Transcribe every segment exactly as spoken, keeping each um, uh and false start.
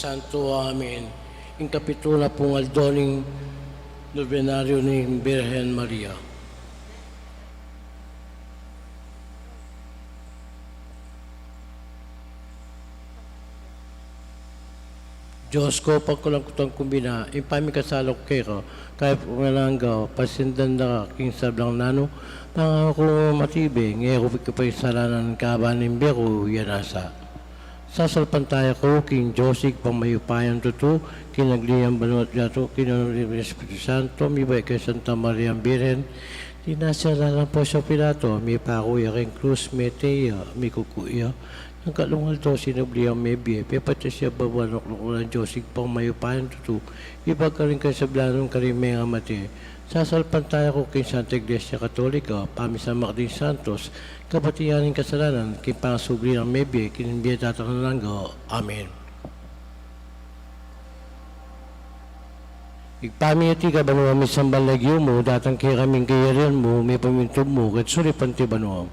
Santo. Amen. Ing kapitu na pung aldo ning Nobenaryo ning Birhen Maria. Dios ku, pagkulangkutan kung bina ing pamikasala ku keka, kaya pangalangga, pasensian da ka king sablang nanu, pangaku kung matibe, ngeni ku pigkapasalanan kabang ning bie ku, ya nasa. Sasalpantaya ku king Dios Ibpang mayupayang tutu, king naglian banua't yatu, king lagyu ning Espiritu Santo, mibalik kay Santa Mariang Birhen, tinasi alang Poncio Pilato, mipaku ya king krus, mete ya, mikuku ya, king katlung aldo sinubli yang mebie, pepatys ya baba ning lukluku nang Dios Ibpang mayupayang tutu, ipagkarin kang sablang nanu karing mengamate. Sasalpantaya ku king Santa Iglesia Katolika, pamisamak ding santos, kapatyan ning kasalanan, king pangasubli yang mebie, king bie at alang angga. Amen. Ibpa mi, atiu ka banua, misamban ya ing lagyu mu, datang kekami ing kayarian mu, mipamintuan mu keti sulip anti banua.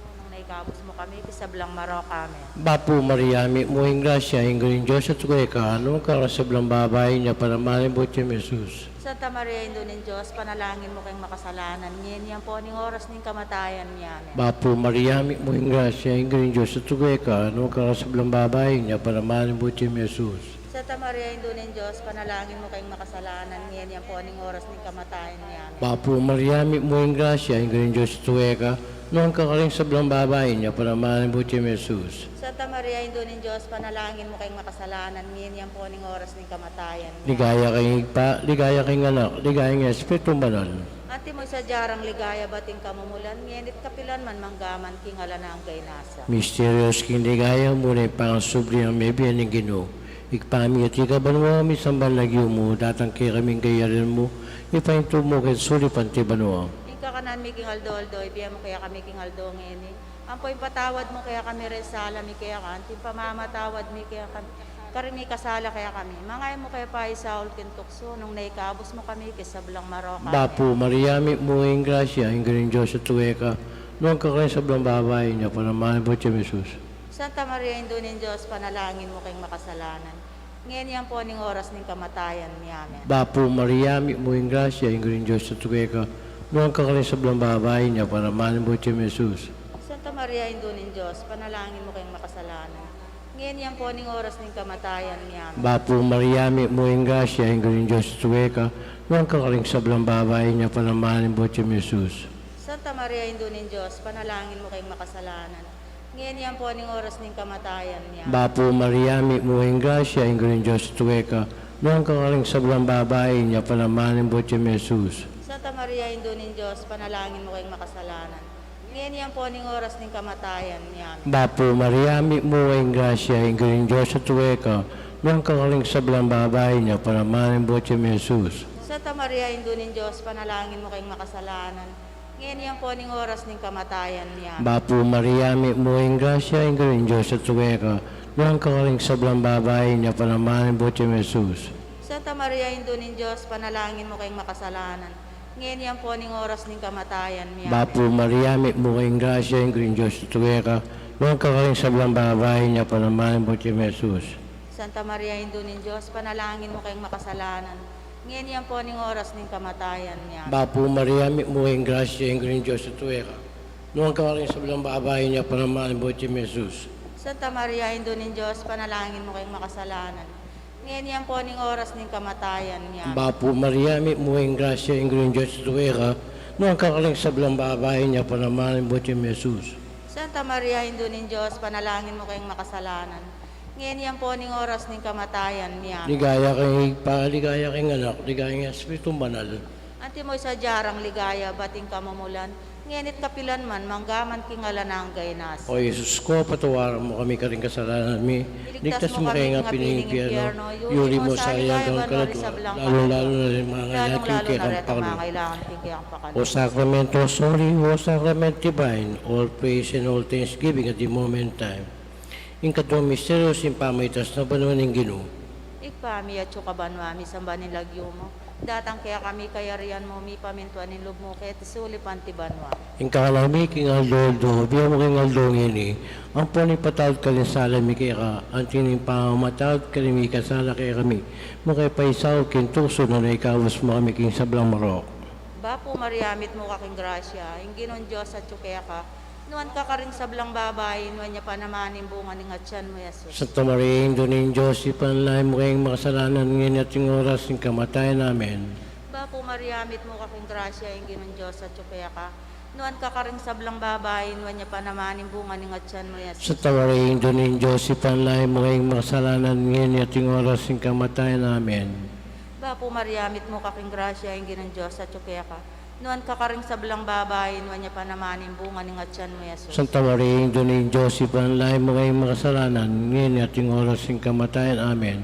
Nung naikabus mu kami king sablang marok. Amen. Bapu Maria, mitmu ka king grasya, ing Ginung Dios atiu keka, nuan ka karing sablang babai, inyang panaman ing bunga ning tiyan mu, i Jesus. Santa Maria, Indu ning Dios, panalangin mu keng makasalanan, ngeni ampo ning oras ning kamatayan mi. Amen. Bapu Maria, mitmu ka king grasya, ing Ginung Dios atiu keka, nuan ka karing sablang babai, inyang panaman ing bunga ning tiyan mu, i Jesus. Santa Maria, Indu ning Dios, panalangin mu keng makasalanan, ngeni ampo ning oras ning kamatayan mi. Amen. Bapu Maria, mitmu ka king grasya, ing Ginung Dios atiu keka, nuan ka karing sablang babai, inyang panaman ing bunga ning tiyan mu, i Jesus. Santa Maria, Indu ning Dios, panalangin mu keng makasalanan, ngeni ampo ning oras ning kamatayan mi. Ligaya king Ibpa, ligaya king Anak, ligaya king Espiritu Banal. Antimo ing sadya rang ligaya, bat ing kamumulan, ngeni't kapilan man, mangga man king alang angga. Misteryo king ligaya, muna ing pangasubli yang mebie ning Ginu. Ibpa mi, atiu ka banua, misamban ya ing lagyu mu, datang kekami ing kayarian mu, mipamintuan mu keti sulip anti banua. Ing kakanan mi king aldo-aldo, ibie mu kekami king aldo ngeni. Ampo ipatawad mu kekami ring sala mi keka, anti ing pamamatawad mi keka karing mikasala kekami. Manga e mu ke paisaul king tuksu, nune ikabus mu kami king sablang marok. Amen. Bapu Maria, mitmu ka king grasya, ing Ginung Dios atiu keka, nuan ka karing sablang babai, inyang panaman ing bunga ning tiyan mu, i Jesus. Santa Maria, Indu ning Dios, panalangin mu keng makasalanan, ngeni ampo ning oras ning kamatayan mi. Amen. Bapu Maria, mitmu ka king grasya, ing Ginung Dios atiu keka, nuan ka karing sablang babai, inyang panaman ing bunga ning tiyan mu, i Jesus. Santa Maria, Indu ning Dios, panalangin mu keng makasalanan, ngeni ampo ning oras ning kamatayan mi. Amen. Bapu Maria, mitmu ka king grasya, ing Ginung Dios atiu keka, nuan ka karing sablang babai, inyang panaman ing bunga ning tiyan mu, i Jesus. Santa Maria, Indu ning Dios, panalangin mu keng makasalanan, ngeni ampo ning oras ning kamatayan mi. Amen. Bapu Maria, mitmu ka king grasya, ing Ginung Dios atiu keka, nuan ka karing sablang babai, inyang panaman ing bunga ning tiyan mu, i Jesus. Santa Maria, Indu ning Dios, panalangin mu keng makasalanan, ngeni ampo ning oras ning kamatayan mi. Amen. Bapu Maria, mitmu ka king grasya, ing Ginung Dios atiu keka, nuan ka karing sablang babai, inyang panaman ing bunga ning tiyan mu, i Jesus. Santa Maria, Indu ning Dios, panalangin mu keng makasalanan, ngeni ampo ning oras ning kamatayan mi. Amen. Bapu Maria, mitmu ka king grasya, ing Ginung Dios atiu keka, nuan ka karing sablang babai, inyang panaman ing bunga ning tiyan mu, i Jesus. Santa Maria, Indu ning Dios, panalangin mu keng makasalanan, ngeni ampo ning oras ning kamatayan mi. Amen. Bapu Maria, mitmu ka king grasya, ing Ginung Dios atiu keka, nuan ka karing sablang babai, inyang panaman ing bunga ning tiyan mu, i Jesus. Santa Maria, Indu ning Dios, panalangin mu keng makasalanan, ngeni ampo ning oras ning kamatayan mi. Amen. Bapu Maria, mitmu ka king grasya, ing Ginung Dios atiu keka, nuan ka karing sablang babai, inyang panaman ing bunga ning tiyan mu, i Jesus. Santa Maria, Indu ning Dios, panalangin mu keng makasalanan, ngeni ampo ning oras ning kamatayan mi. Amen. Bapu Maria, mitmu ka king grasya, ing Ginung Dios atiu keka, nuan ka karing sablang babai, inyang panaman ing bunga ning tiyan mu, i Jesus. Santa Maria, Indu ning Dios, panalangin mu keng makasalanan, ngeni ampo ning oras ning kamatayan mi. Amen. Ligaya king Ibpa, ligaya king Anak, ligaya king Espiritu Banal. Antimo ing sadya rang ligaya, bat ing kamumulan, ngeni't kapilan man, mangga man king alang angga. Amen. O Jesus ku, patawaran mu kami karing kasalanan mi, iligtas mu kami king api ning impyernu, iuli mu king ligaya banua ring sablang karagdugan, lalung-lalu na retang mangailangan king kekang pakalulu. O Sacramento most holy, O Sacrament divine, all praise and all thanksgiving at the moment time. Ing katlung misteryo, ing pamaitas na banua ning Ginu. Ibpa mi, atiu ka banua, misamban ya ing lagyu mu, Datang kekami ing kayarian mu, mipamintuan ing lub mu keti sulip anti banua. Ing kakanan mi king aldo-aldo, ibie mu kekami king aldo ngeni. Ampon ipatawad mu ing sala mi keka, anti ing pamamatawad mi king mikasala kekami. E mu ke paisaul king tuksu, nune ikabus mu kami king sablang marok. Bapu Maria, mitmu ka king grasya, ing Ginung Dios atyu keka. Nuan ka karing sablang babai, nuan ya pa naman ing bunga ning atian mu, Jesus. Santa Maria, Indu ning Dios, ipanalangin mu kaming makasalanan, ngeni at ing oras ning kamatayan namin. Bapu Maria, mitmu ka king grasya, ing Ginung Dios atyu keka. Nuan ka karing sablang babai, nuan ya pa naman ing bunga ning atian mu, Jesus. Santa Maria, Indu ning Dios, ipanalangin mu kaming makasalanan, ngeni at ing oras ning kamatayan namin. Bapu Maria, mitmu ka king grasya, ing Ginung Dios atyu keka. Nuan ka karing sablang babai, nuan ya pa naman ing bunga ning atian mu, Jesus. Santa Maria, Indu ning Dios, ipanalangin mu kaming makasalanan, ngeni at ing oras ning kamatayan. Amen.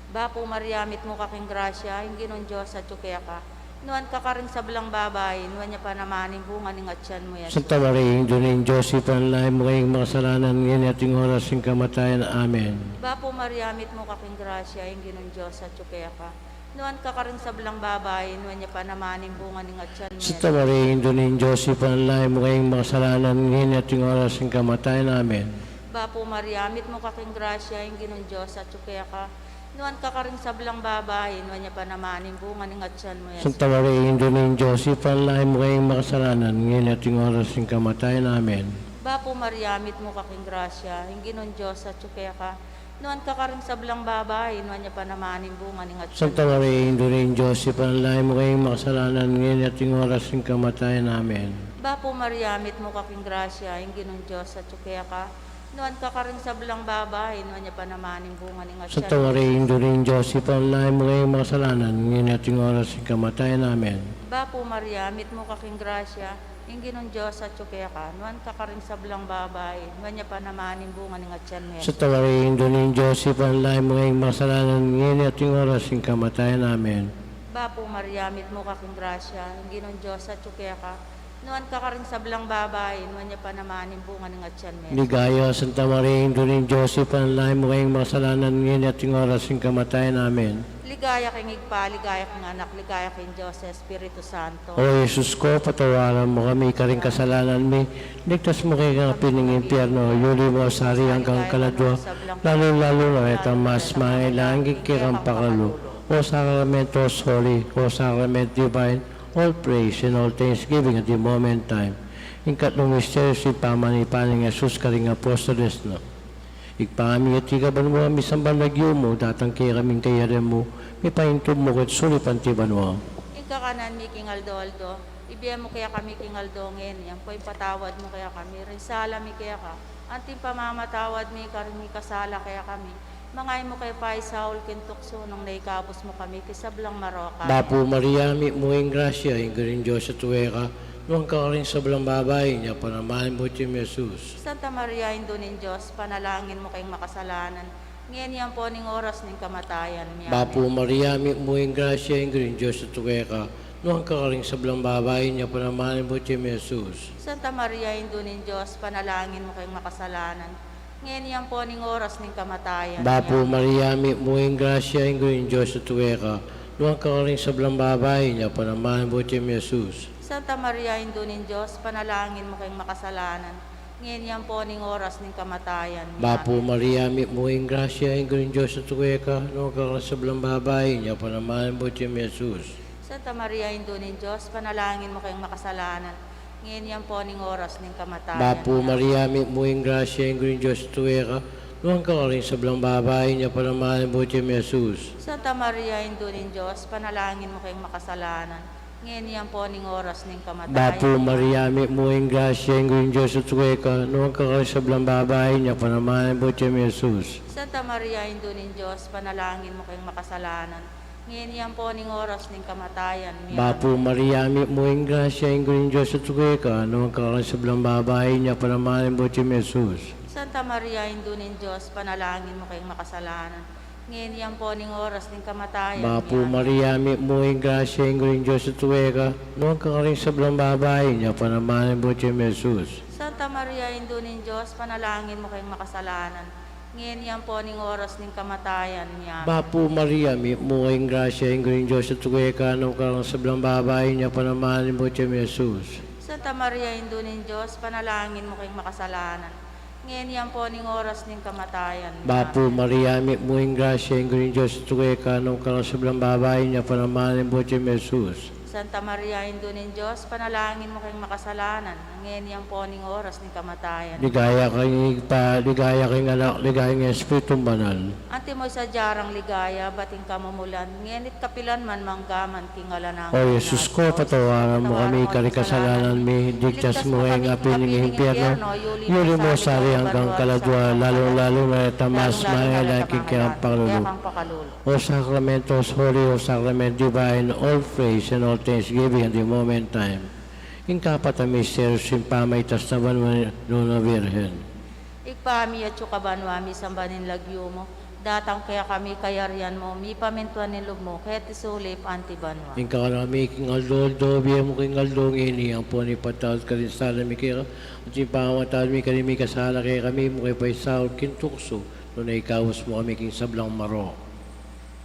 Bapu Maria, mitmu ka king grasya, ing Ginung Dios atyu keka. Nuan ka karing sablang babai, nuan ya pa naman ing bunga ning atian mu, Jesus. Santa Maria, Indu ning Dios, ipanalangin mu kaming makasalanan, ngeni at ing oras ning kamatayan. Amen. Bapu Maria, mitmu ka king grasya, ing Ginung Dios atyu keka. Nuan ka karing sablang babai, nuan ya pa naman ing bunga ning atian mu, Santa Maria, Indu ning Dios, ipanalangin mu kaming makasalanan, ngeni at ing oras ning kamatayan. Amen. Bapu Maria, mitmu ka king grasya, ing Ginung Dios atyu keka. Nuan ka karing sablang babai, nuan ya pa naman ing bunga ning atian mu, Jesus. Santa Maria, Indu ning Dios, ipanalangin mu kaming makasalanan, ngeni at ing oras ning kamatayan. Amen. Bapu Maria, mitmu ka king grasya, ing Ginung Dios atyu keka. Nuan ka karing sablang babai, nuan ya pa naman ing bunga ning atian mu. Santa Maria, Indu ning Dios, ipanalangin mu kaming makasalanan, ngeni at ing oras ning kamatayan. Amen. Bapu Maria, mitmu ka king grasya, ing Ginung Dios atyu keka. Nuan ka karing sablang babai, nuan ya pa naman ing bunga ning atian mu. Santa Maria, Indu ning Dios, ipanalangin mu kaming makasalanan, ngeni at ing oras ning kamatayan. Amen. Bapu Maria, mitmu ka king grasya, ing Ginung Dios atyu keka, nuan ka karing sablang babai, nuan ya pa naman ing bunga ning atian mu, Jesus. Santa Maria, Indu ning Dios, ipanalangin mu kaming makasalanan, ngeni at ing oras ning kamatayan. Amen. Bapu Maria, mitmu ka king grasya, ing Ginung Dios atyu keka, nuan ka karing sablang babai, nuan ya pa naman ing bunga ning atian mu, Jesus. Ligaya, Santa Maria, Indu ning Dios, ipanalangin mu kaming makasalanan, ngeni at ing oras ning kamatayan. Amen. Ligaya king Ibpa, ligaya king Anak, ligaya king Dios Espiritu Santo. O Jesus ko, patawaran mu kami karing kasalanan mi, iligtas mu kekami king api ning impyerno, yuli mu sa ari anggang kaladua, lalu-lalu na retang mas mangailangan king kekang pakalulu. O Sacramento Holy, O Sacrament Divine, all praise and all thanksgiving at the moment time. Ing katlung misteryu, ing pamanipa nang Jesus karing apostoles na. Ibpa mi, atiu ka banua, misamban ya ing lagyu mu, datang kekami ing kayarian mu, mipamintuan mu keti sulip anti banua. Ing kakanan mi king aldo-aldo, ibie mu kekami king aldo ngeni, ampon ipatawad mu kekami ring sala mi keka, anti ing pamamatawad mi karing mikasala kekami. Manga e mu ke paisaul king tuksu, nune ikabus mu kami king sablang marok. Bapu Maria, mitmu ka king grasya, ing Ginung Dios atyu keka, nuan ka karing sablang babai, nuan ya pa naman ing bunga ning atian mu, Jesus. Santa Maria, Indu ning Dios, ipanalangin mu kaming makasalanan, ngeni ampon ing oras ning kamatayan mi. Amen. Bapu Maria, mitmu ka king grasya, ing Ginung Dios atyu keka, nuan ka karing sablang babai, nuan ya pa naman ing bunga ning atian mu, Jesus. Santa Maria, Indu ning Dios, ipanalangin mu kaming makasalanan, ngeni ampon ing oras ning kamatayan mi. Bapu Maria, mitmu ka king grasya, ing Ginung Dios atyu keka, nuan ka karing sablang babai, nuan ya pa naman ing bunga ning atian mu, Jesus. Santa Maria, Indu ning Dios, ipanalangin mu kaming makasalanan, ngeni ampon ing oras ning kamatayan mi. Bapu Maria, mitmu ka king grasya, ing Ginung Dios atyu keka, nuan ka karing sablang babai, nuan ya pa naman ing bunga ning atian mu, Jesus. Santa Maria, Indu ning Dios, ipanalangin mu kaming makasalanan, ngeni ampon ing oras ning kamatayan mi. Bapu Maria, mitmu ka king grasya, ing Ginung Dios atyu keka, nuan ka karing sablang babai, nuan ya pa naman ing bunga ning atian mu, Jesus. Santa Maria, Indu ning Dios, ipanalangin mu kaming makasalanan, ngeni ampon ing oras ning kamatayan mi. Bapu Maria, mitmu ka king grasya, ing Ginung Dios atyu keka, nuan ka karing sablang babai, nuan ya pa naman ing bunga ning atian mu, Jesus. Santa Maria, Indu ning Dios, ipanalangin mu kaming makasalanan, ngeni ampon ing oras ning kamatayan mi. Bapu Maria, mitmu ka king grasya, ing Ginung Dios atyu keka, nuan ka karing sablang babai, nuan ya pa naman ing bunga ning atian mu, Jesus. Santa Maria, Indu ning Dios, ipanalangin mu kaming makasalanan, ngeni ampon ing oras ning kamatayan mi. Bapu Maria, mitmu ka king grasya, ing Ginung Dios atyu keka, nuan ka karing sablang babai, nuan ya pa naman ing bunga ning atian mu, Jesus. Santa Maria, Indu ning Dios, ipanalangin mu kaming makasalanan, Ngeni ampo ning oras ning kamatayan mi. Amen. Bapu Maria, mitmu ka king grasya, ing Ginung Dios atyu keka, nuan ka karing sablang babai, inya pa naman ing bunga ning tiyan mu, i Jesus. Santa Maria, Indu ning Dios, ipanalangin mu keng makasalanan, ngeni ampo ning oras ning kamatayan mi. Amen. Bapu Maria, mitmu ka king grasya, ing Ginung Dios atyu keka, nuan ka karing sablang babai, inya pa naman ing bunga ning tiyan mu, i Jesus. Santa Maria, Indu ning Dios, ipanalangin mu keng makasalanan, ngeni ampo ning oras ning kamatayan. Ligaya king Ibpa, ligaya king Anak, ligaya king Espiritu Banal. Antimo ing sadya rang ligaya ibat king kamumulan, ngeni't kapilan man, mangga man king alang angga. O Jesus ku, patawaran mu kami karing kasalanan mi, iligtas mu kami king api ning impyernu, yuli mu king sari anggang kaladua, lalung-lalu na retang mas mangailangan king kekang pakalulu. O Sacramento's holy, O Sacrament divine, all praise and all thanksgiving at the moment time. Ing kapat a misteryu, ing pamaitas na banua nung Birhen. Ibpa mi atsu ka banua, misamban ya ing lagyu mu, datang kekami ing kayarian mu, mipamintuan ing lub mu, keti sulip anti banua. Ing kakanan mi king aldo-aldo ibie mu kekami king aldo ngeni, ampon ipatawad mu karing sala mi keka, anti ing pamamatawad mi karing mikasala kekami, e mu ke paisaul king tuksu, nune ikabus mu kami king sablang marok.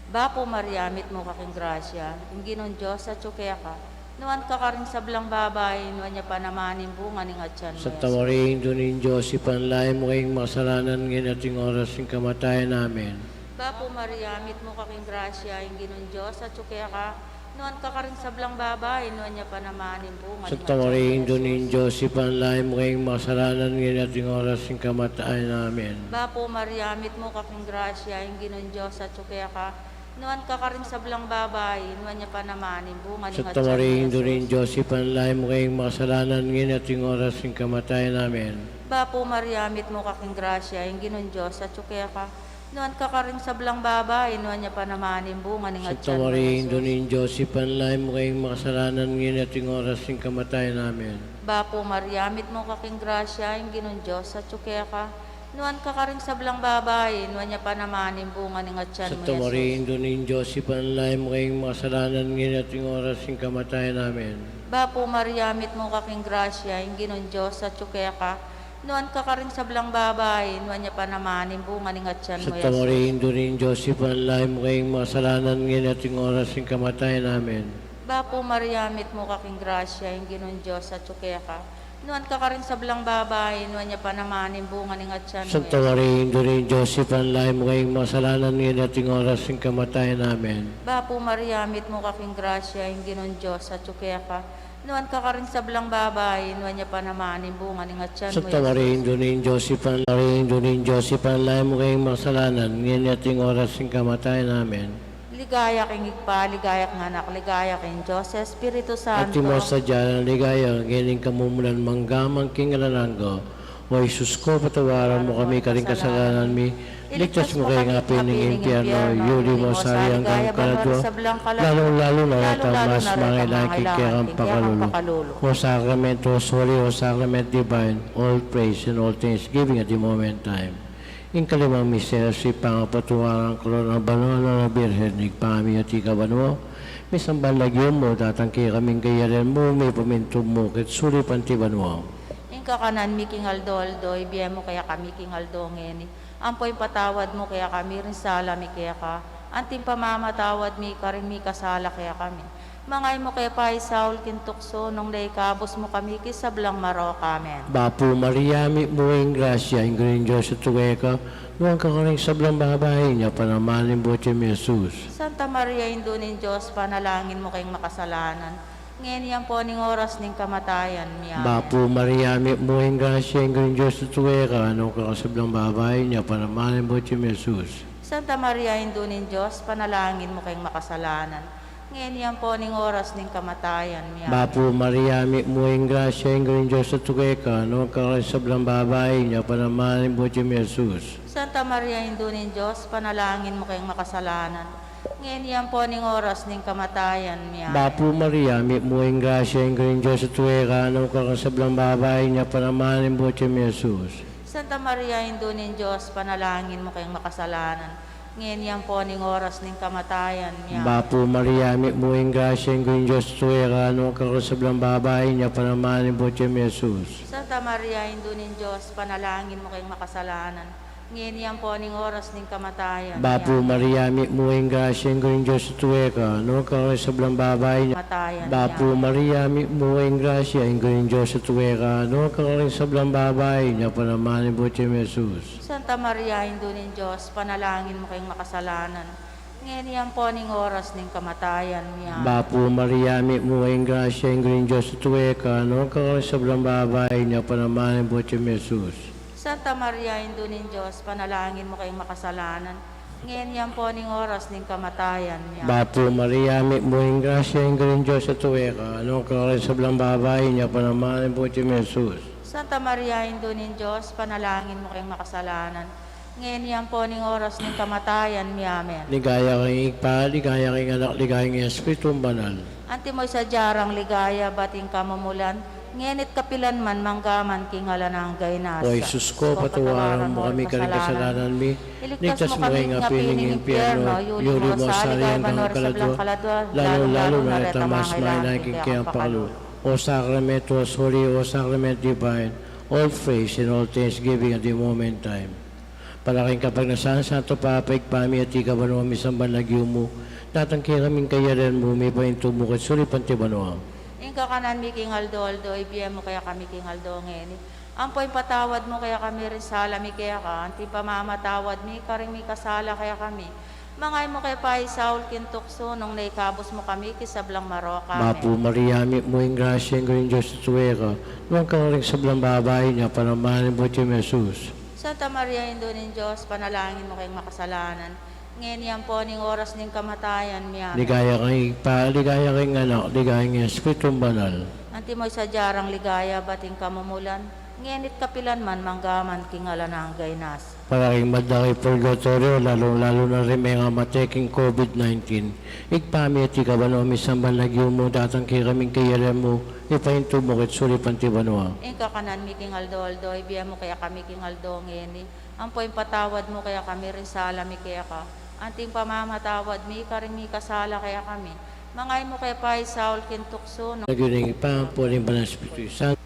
Bapu Maria, mitmu ka king grasya, ing Ginung Dios atyu keka, nuan ka karing sablang babai, nuan ya pa naman ing bunga ning atian mu, i Jesus. Santa Maria, Indu ning Dios, ipanalangin mu kaming makasalanan, ngeni at king oras ning kamatayan namin. Bapu Maria, mitmu ka king grasya, ing Ginung Dios atyu keka, nuan ka karing sablang babai, nuan ya pa naman ing bunga ning atian mu, i Jesus. Santa Maria, Indu ning Dios, ipanalangin mu kaming makasalanan, ngeni at king oras ning kamatayan namin. Bapu Maria, mitmu ka king grasya, ing Ginung Dios atyu keka, nuan ka karing sablang babai, nuan ya pa naman ing bunga ning atian mu, i Jesus. Santa Maria, Indu ning Dios, ipanalangin mu kaming makasalanan, ngeni at king oras ning kamatayan namin. Bapu Maria, mitmu ka king grasya, ing Ginung Dios atyu keka, nuan ka karing sablang babai, nuan ya pa naman ing bunga ning atian mu, i Jesus. Santa Maria, Indu ning Dios, ipanalangin mu kaming makasalanan, ngeni at king oras ning kamatayan namin. Bapu Maria, mitmu ka king grasya, ing Ginung Dios atyu keka, nuan ka karing sablang babai, nuan ya pa naman ing bunga ning atian mu, i Jesus. Santa Maria, Indu ning Dios, ipanalangin mu kaming makasalanan, ngeni at king oras ning kamatayan namin. Bapu Maria, mitmu ka king grasya, ing Ginung Dios atyu keka, nuan ka karing sablang babai, nuan ya pa naman ing bunga ning atian mu, i Jesus. Santa Maria, Indu ning Dios, ipanalangin mu kaming makasalanan, ngeni at king oras ning kamatayan namin. Bapu Maria, mitmu ka king grasya, ing Ginung Dios atyu keka, nuan ka karing sablang babai, nuan ya pa naman ing bunga ning atian mu, i Jesus. Santa Maria, Indu ning Dios, ipanalangin mu kaming makasalanan, ngeni at king oras ning kamatayan namin. Bapu Maria, mitmu ka king grasya, ing Ginung Dios atyu keka, nuan ka karing sablang babai, nuan ya pa naman ing bunga ning atian mu, i Jesus. Santa Maria, Indu ning Dios, ipanalangin, Indu ning Dios, ipanalangin mu kaming makasalanan, ngeni at king oras ning kamatayan namin. Ligaya king Ibpa, ligaya king Anak, ligaya king Dios Espiritu Santo. Antimo ing sadya rang ligaya, ngeni, kamumulan, mangga man king alang angga. O Jesus ku, patawaran mu kami karing kasalanan mi, iligtas mu kami king api ning impyernu, yuli mu king sari anggang kaladua, lalung-lalu na retang mas mangailangan king kekang pakalulu. O Sacramento's holy, O Sacrament divine, all praise and all thanksgiving at the moment time. Ing kalimang misteryu, ing pangapatuan rang korona banua nung Birhen. Ibpa mi atyu ka banua, misamban ya ing lagyu mu, datang kekami ing kayarian mu, mipamintuan mu keti sulip anti banua. Ing kakanan mi king aldo-aldo ibie mu kekami king aldo ngeni, ampo ipatawad mu kekami ring sala mi keka, anti ing pamamatawad mi karing mikasala kekami. Manga e mu ke paisaul king tuksu, nune ikabus mu kami king sablang marok. Amen. Bapu Maria, mitmu ka king grasya, ing Ginung Dios atyu keka, nuan ka karing sablang babai, inya pa naman ing bunga ning tiyan mu, i Jesus. Santa Maria, Indu ning Dios, ipanalangin mu kaming makasalanan, ngeni ampo ning oras ning kamatayan mi. Amen. Bapu Maria, mitmu ka king grasya, ing Ginung Dios atyu keka, nuan ka karing sablang babai, inya pa naman ing bunga ning tiyan mu, i Jesus. Santa Maria, Indu ning Dios, ipanalangin mu kaming makasalanan, ngeni ampo ning oras ning kamatayan mi. Amen. Bapu Maria, mitmu ka king grasya, ing Ginung Dios atyu keka, nuan ka karing sablang babai, inya pa naman ing bunga ning tiyan mu, i Jesus. Santa Maria, Indu ning Dios, ipanalangin mu kaming makasalanan, ngeni ampo ning oras ning kamatayan mi. Amen. Bapu Maria, mitmu ka king grasya, ing Ginung Dios atyu keka, nuan ka karing sablang babai, inya pa naman ing bunga ning tiyan mu, i Jesus. Santa Maria, Indu ning Dios, ipanalangin mu kaming makasalanan, ngeni ampo ning oras ning kamatayan mi. Amen. Bapu Maria, mitmu ka king grasya, ing Ginung Dios atyu keka, nuan ka karing sablang babai, inya pa naman ing bunga ning tiyan mu, i Jesus. Santa Maria, Indu ning Dios, ipanalangin mu kaming makasalanan, Ngeni ampo ning oras ning kamatayan mi. Bapu Maria, mitmu ka king grasya, ing Ginung Dios atyu keka, nuan ka karing sablang babai, ing Ginung Dios atyu keka, nuan ka karing sablang babai, ing Ginung Dios atyu keka. Bapu Maria, mitmu ka king grasya, ing Ginung Dios atyu keka, nuan ka karing sablang babai, ing Ginung Dios atyu keka, nuan ka karing sablang babai, ing Ginung Dios atyu keka. Santa Maria, Indu ning Dios, panalangin mu keng makasalanan, ngeni ampo ning oras ning kamatayan mi. Amen. Bapu Maria, mitmu ka king grasya, ing Ginung Dios atyu keka, nuan ka karing sablang babai, ing Ginung Dios atyu keka, nuan ka karing sablang babai, ing Ginung Dios atyu keka. Santa Maria, Indu ning Dios, panalangin mu keng makasalanan, ngeni ampo ning oras ning kamatayan mi. Amen. Bapu Maria, mitmu ka king grasya, ing Ginung Dios atyu keka, nuan ka karing sablang babai, ing Ginung Dios atyu keka, nuan ka karing sablang babai, ing Ginung Dios atyu keka. Santa Maria, Indu ning Dios, panalangin mu keng makasalanan, ngeni ampo ning oras ning kamatayan mi. Amen. Ligaya king Ibpa, ligaya king Anak, ligaya king Espiritu Banal. Antimo ing sadya rang ligaya, bat ing kamumulan, ngeni't kapilan man, manggaman king alang angga. O Jesus ko, patawaran mu kami karing kasalanan mi, iligtas mu kami king api ning impyerno, yuli mu sa king banua ring sablang kaladua, lalung-lalu na retang mangailangan king kekang pakalulu. O Sacrament, most holy, O Sacrament divine, all praise and all thanksgiving at the moment time. Para king kapagnasan Santo Papa, Ibpa mi, atiu ka banua, misamban ing lagyu mu, datang kekami ing kayarian mu, mipamintu mu king sulip anti banua. Ing kakanan mi king aldo-aldo, ibie mu kekami king aldo ngeni. Ampo ipatawad mu kekami ring sala mi keka, anti ing pamamatawad mi karing mikasala kekami. Manga e mu ke paisaul king tuksu, nune ikabus mu kami king sablang marok. Amen. Bapu Maria, mitmu ka king grasya, ing Ginung Dios atyu keka, nuan ka karing sablang babai, ing Ginung Dios atyu keka, nuan ka karing sablang babai, ing Ginung Dios atyu keka. Santa Maria, Indu ning Dios, panalangin mu keng makasalanan, ngeni ampo ning oras ning kamatayan mi. Amen. Ligaya king Ibpa, ligaya king Anak, ligaya king Espiritu Banal. Antimo ing sadya rang ligaya, bat ing kamumulan, ngeni't kapilan man, manggaman king alang angga. Amen. Para ring madla king purgatoryo, lalung-lalu na ring mengamatey king COVID nineteen. Ibpa mi, atiu ka banua, misamban ing lagyu mu, datang kekami ing kayarian mu, mipamintu mu king sulip anti banua. Ing kakanan mi king aldo-aldo, ibie mu kekami king aldo ngeni. Ampo ipatawad mu kekami ring sala mi keka, anti ing pamamatawad mi karing mikasala kekami. Manga e mu ke paisaul king tuksu, nune ikabus mu kami king sablang marok. Amen. Lagyu ning Ibpa, ampo ning Banal Espiritu Santo.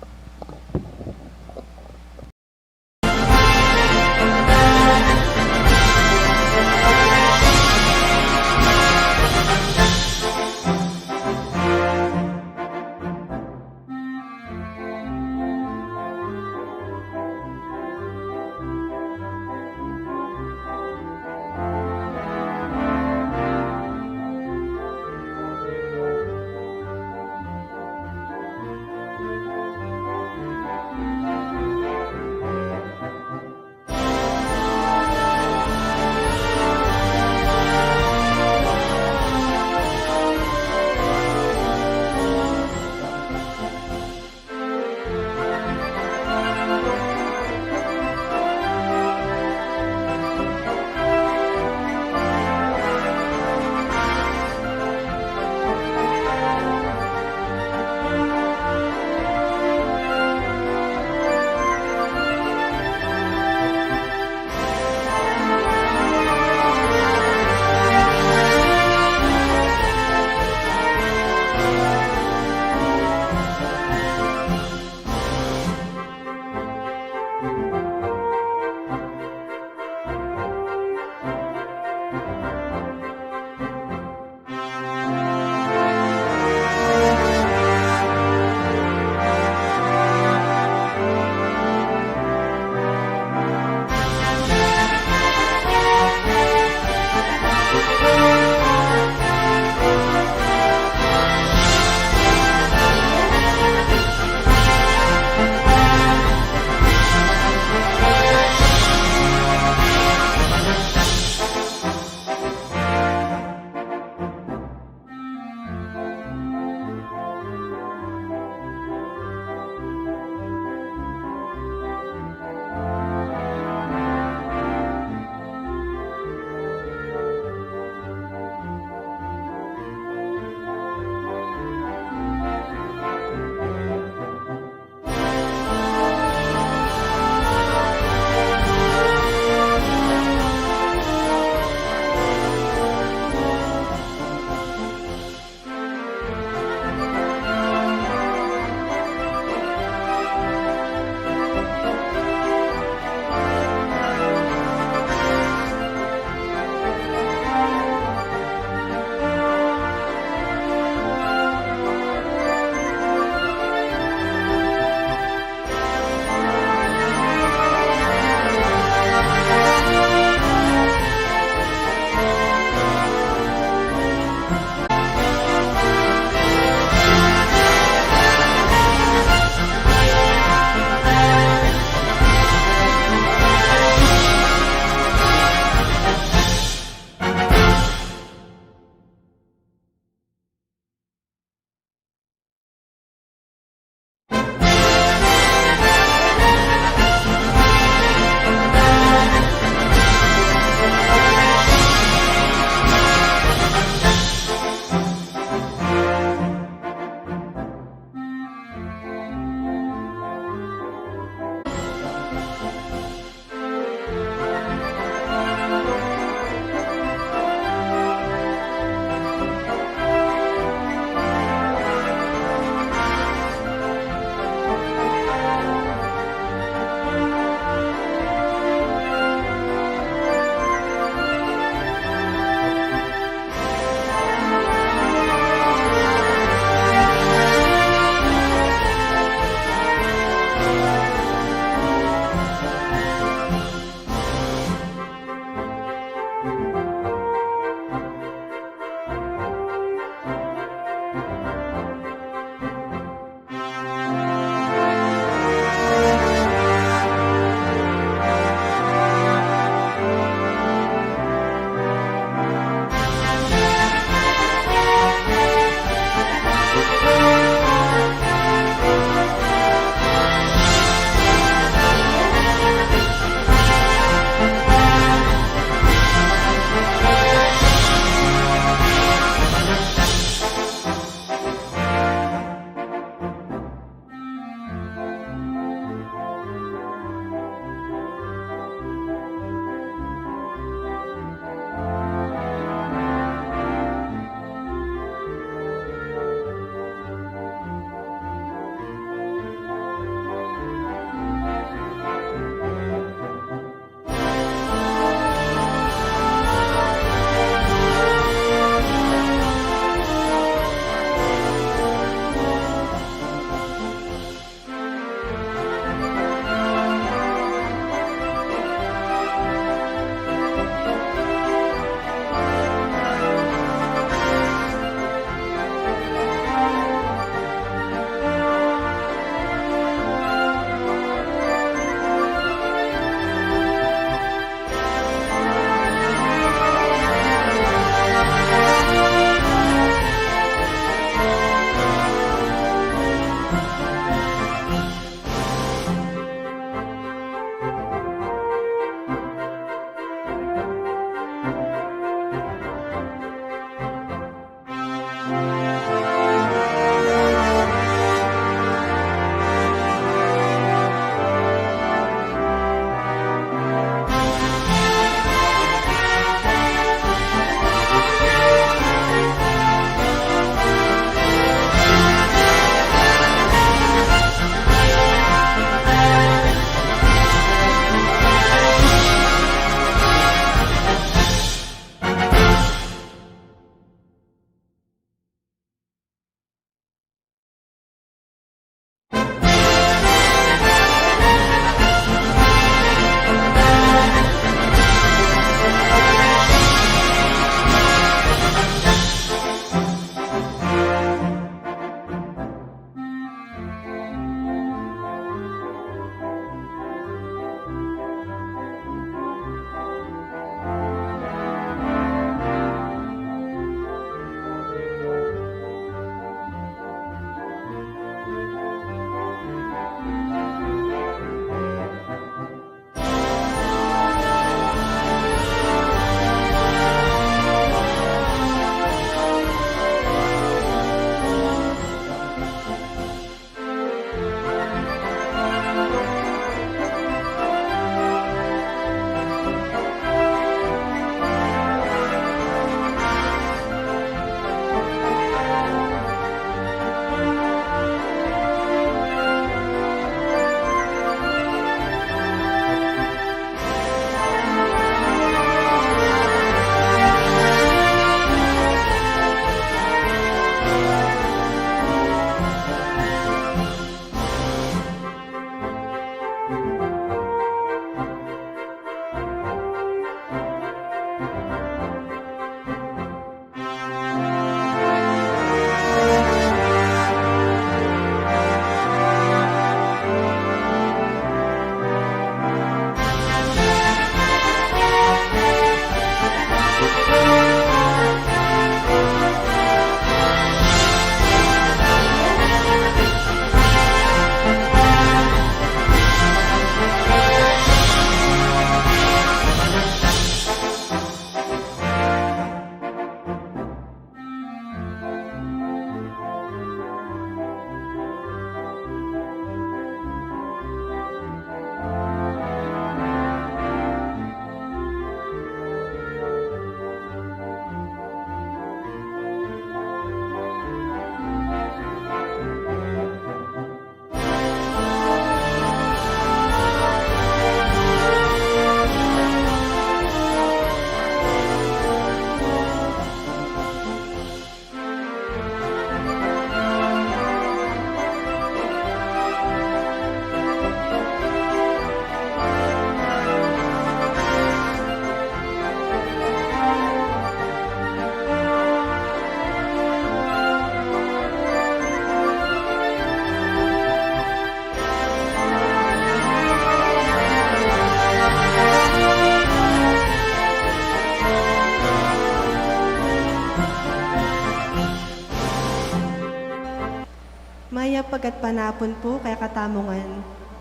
Panapun pu kekatamu ngan.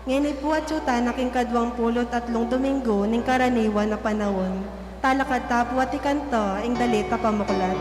Ngeni pu atyu tana king kaduang pulu't atlung Domingo ning karaniwan a panaun. Talakad ta pu at ikanta ing dalit a pamuklat.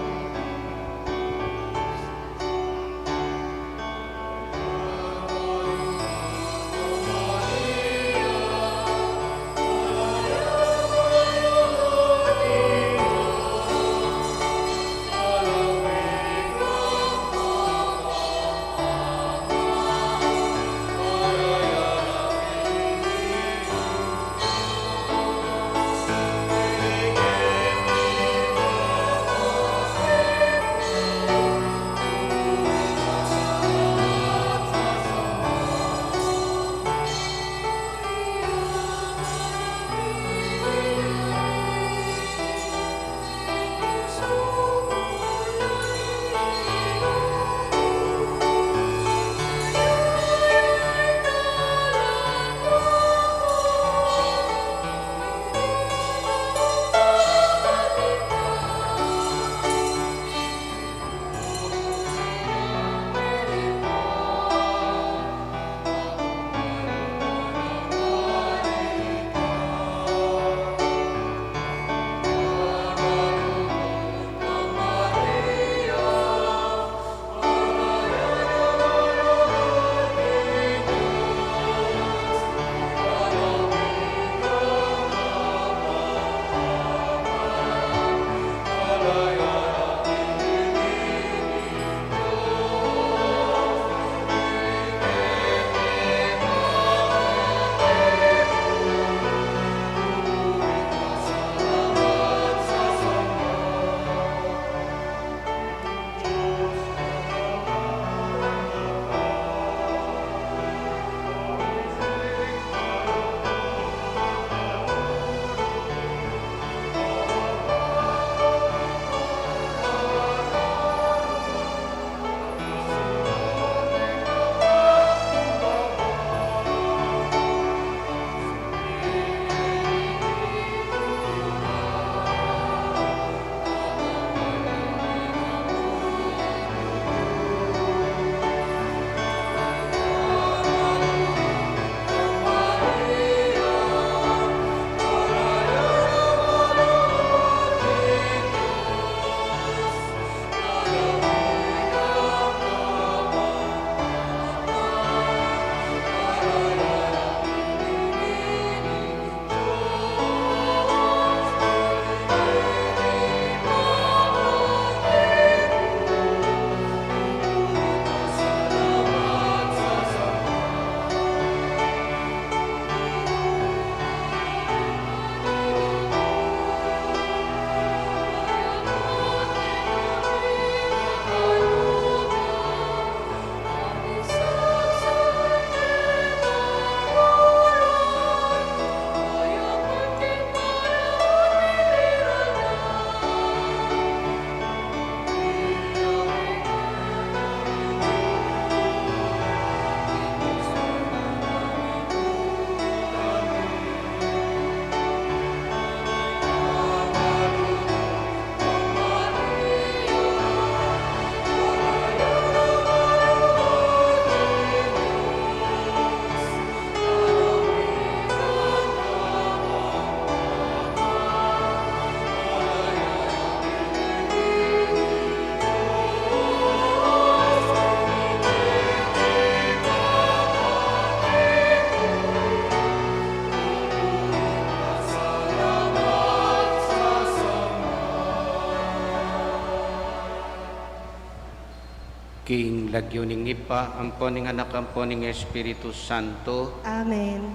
King lagyu ning Ibpa, ampo ning Anak, ampo ning Espiritu Santo. Amen.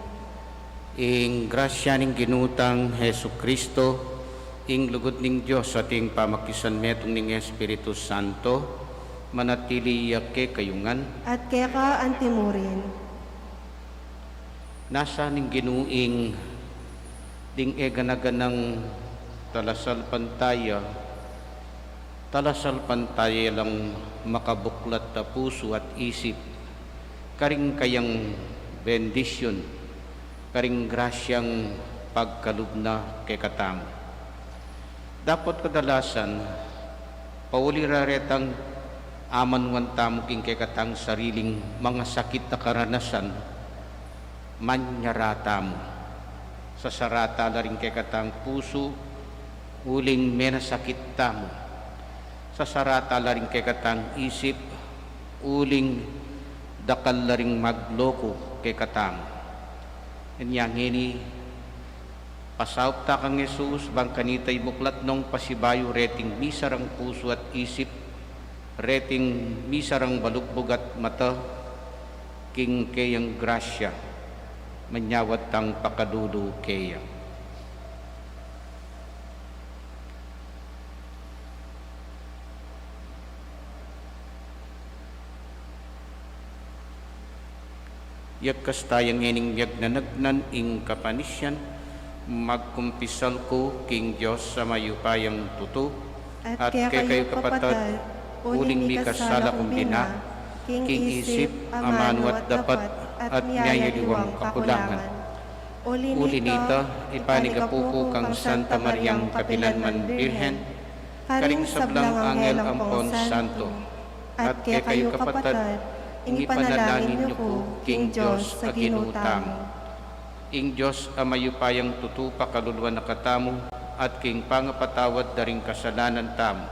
Ing grasya ning Ginu tang Jesucristo, ing lugud ning Dios, at ing pamakisanmetung ning Espiritu Santo, manatili ya kekayu ngan. At keka antimurin. Nasa ning Ginu ing ding e gana-ganang talasalpantaya, talasalpantaya lang makabuklat a pusu at isip, karing kayang bendisyun, karing grasyang pagkalub na kekatamu. Dapot kadalasan, pauli ra retang Amanuan tamu king kekatang sariling mangasakit a karanasan, manyara tamu. Sasarata la ring kekatang pusu, uling menasakit tamu. Sasarata la ring kekatang isip, uling dakal la ring magloko kekatamu. Inya ngeni, pasaup ta kang Jesus, bang kanita imuklat nong pasibayu reting misarang pusu at isip, reting misarang balugbug at mata, king keyang grasya, manyawad tang pakalulu keya. Yagkas taya ngening miyagnanagnan ing kapanisian, magkumpisal ku king Dios a mayupayang tutu, at kekayu kapatad, uling mikasala kung bina, king isip, amanu at dapat, at miyayaliwang kakulangan. Uli nita, ipanigapu ku kang Santa Mariang kapilanman Birhen, karing sablang anghel ampon santo, at kekayu kapatad, ing ipanalangin yu ku king Dios a Ginu tamu. Ing Dios a mayupayang tutu pakaluluan na katamu, at king pangapatawad da ring kasalanan tamu,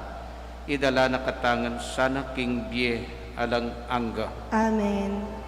idala na katamu ngan sana king bie alang angga. Amen.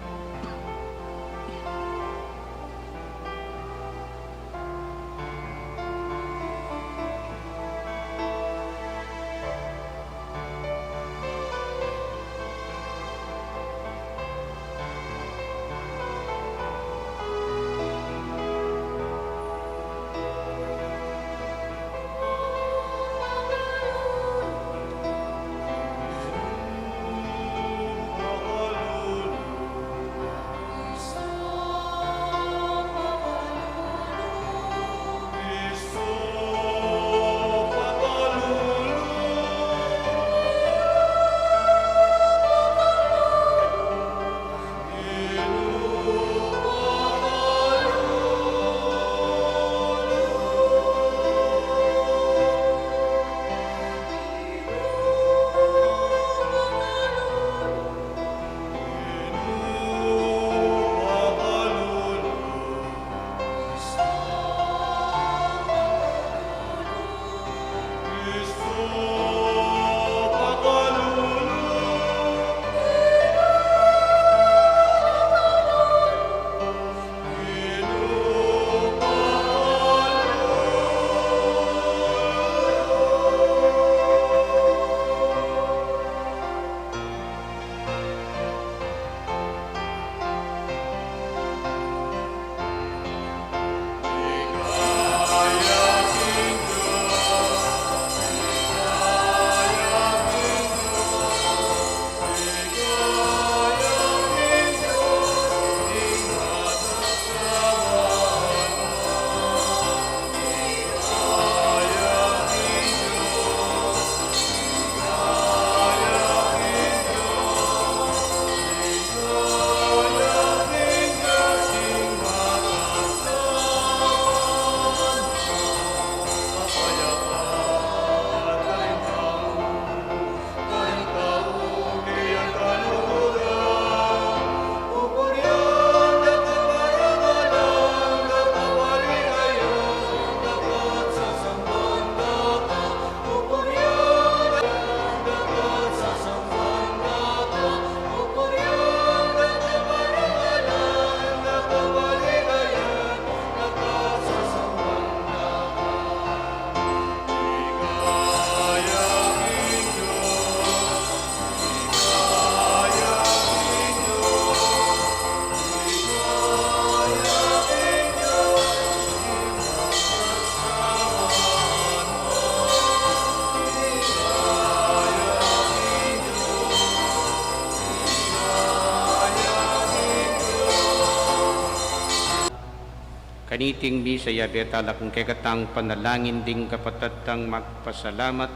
Kaniting misa, yabe tala king kekatang panalangin ding kapatad tang magpasalamat,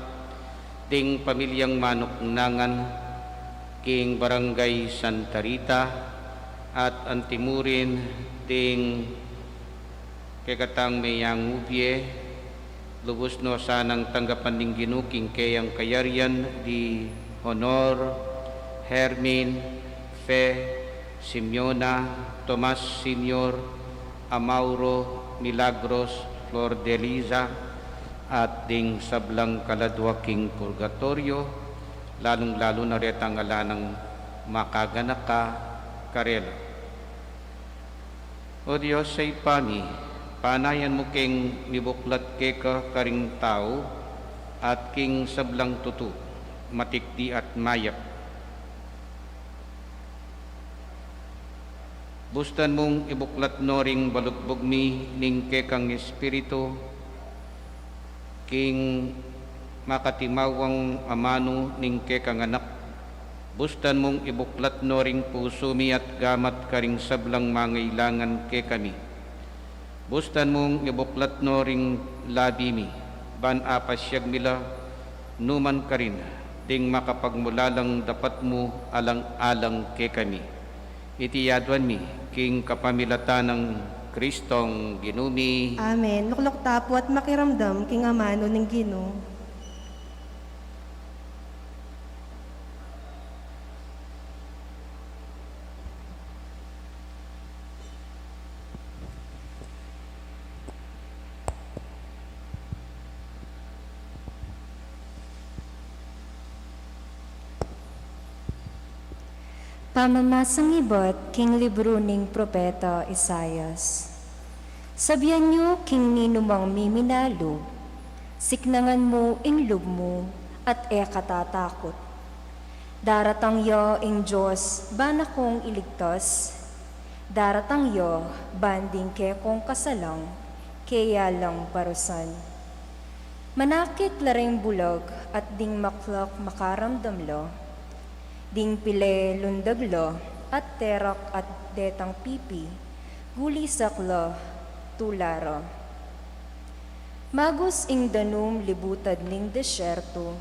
ding pamilyang manuknangan king Barangay Santa Rita, at antimurin ding kekatang meyang ubie, lubus no sanang tanggapan ning Ginu king keyang kayarian di honor, Hermin, Fe, Simeona, Tomas Senior, Amauro, Milagros, Flor de Liza, at ding sablang kaladua king purgatoryo, lalung-lalu na retang ala nang makaganaka karela. O Dios a Ibpa mi, panayan mu keng mibuklat keka karing tau at king sablang tutu, matikdi at mayap. Bustan mung ibuklat no ring balugbug mi ning kekang Espiritu, king makatimawang amanu ning kekang Anak. Bustan mung ibuklat no ring pusu mi at gamat karing sablang mangailangan kekami. Bustan mung ibuklat no ring labi mi, ban apasyag mi la numan karin ding makapagmulalang dapat mu alang-alang kekami. Iti aduan mi king kapamilatan nang Kristong Ginu mi. Amen. Lukluk ta pu at makiramdam king amanu ning Ginu. Pamamasang ibat king libru ning propeta Isaias. Sabian yu king ninumang miminalub, siknangan mu ing lub mu at e ka tatakut. Daratang ya ing Dios ban akung iligtas. Daratang ya ban ding kekong kasalang keya lang parusan. Manakit la ring bulag at ding maklak makaramdam la. Ding pile lundag la at terak at detang pipi, gulisak la tula ra. Magus ing danum libutad ning desierto,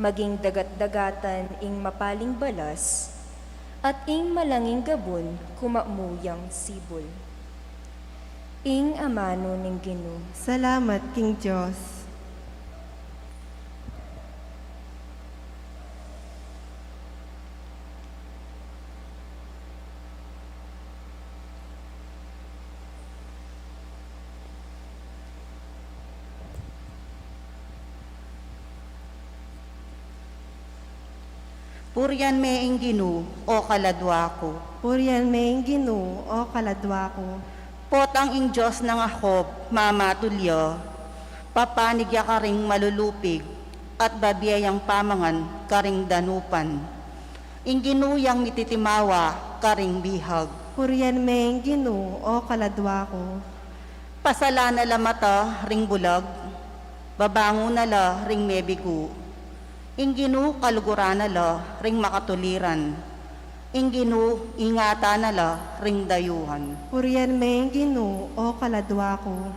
maging dagat-dagatan ing mapaling balas, at ing malanging gabun kumamu yang sibul. Ing amanu ning Ginu. Salamat king Dios. Purian me ing Ginu, o kaladua ku. Purian me ing Ginu, o kaladua ku. Potang ing Dios nang Jacob, mamatul ya, papanig ya karing malulupig, at babie yang pamangan karing danupan. Ing Ginu yang mititimawa karing bihag. Purian me ing Ginu, o kaladua ku. Pasalan na la mata ring bulag, babangun na la ring mebigu. Ing Ginu kaluguran na la ring makatuliran. Ing Ginu ingatan na la ring dayuhan. Purian me ing Ginu, o kaladua ku.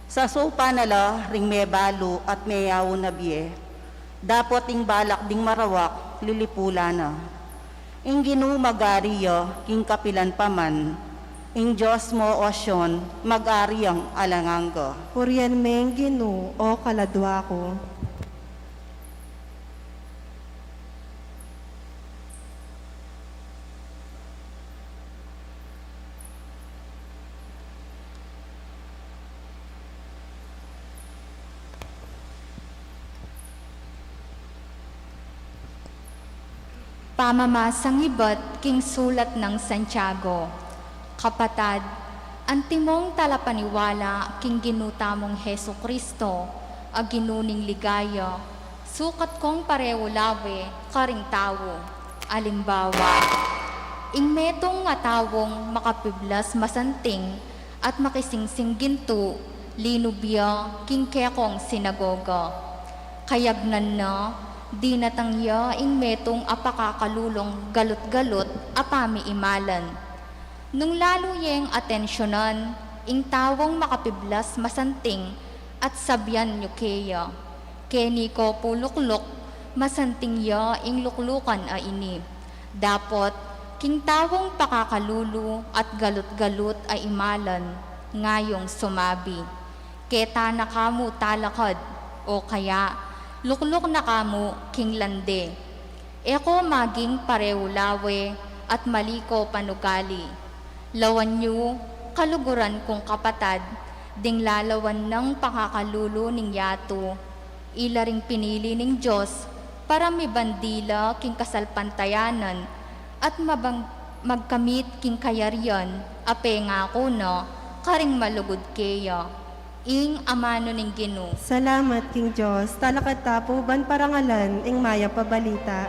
Sasupan na la ring mebalu at meyaun a bie. Dapot ing balak ding marawak lilipulan na. Ing Ginu mag-ari ya king kapilan pa man. Ing Dios mu, o Sion, mag-ari yang alang angga. Purian me ing Ginu, o kaladua ku. Pamamasang ibat king sulat nang Santiago. Kapatad, antimong talapaniwala king Ginu tamung Jesu-Cristo, a Ginu ning ligaya, sukat kong pareu lawe karing tau. Alimbawa, ing metung a taung makapiblas masanting at makisingsing gintu, linub ya king kekong sinagoga. Kayagnan na, dinatang ya ing metung a pakakalulung galut-galut a pamiimalan. Nung lalu yeng atensyonan ing taung makapiblas masanting at sabian yu keya, "Keni ko pu lukluk, masanting ya ing luklukan a ini." Dapot, king taung pakakalulu at galut-galut a imalan, ngayung sumabi, "Keta na kamu talakad," o kaya, "Lukluk na kamu king lande." E ko maging pareu lawe at mali ko panugali. Lawan yu, kaluguran kung kapatad, ding lalawan nang pakakalulu ning yatu. Ila ring pinili ning Dios para mibandi la king kasalpantayanan at mabang-, magkamit king kayarian a pengaku na karing malugud keya. Ing amanu ning Ginu. Salamat king Dios. Talakad ta pu ban parangalan ing mayap a balita.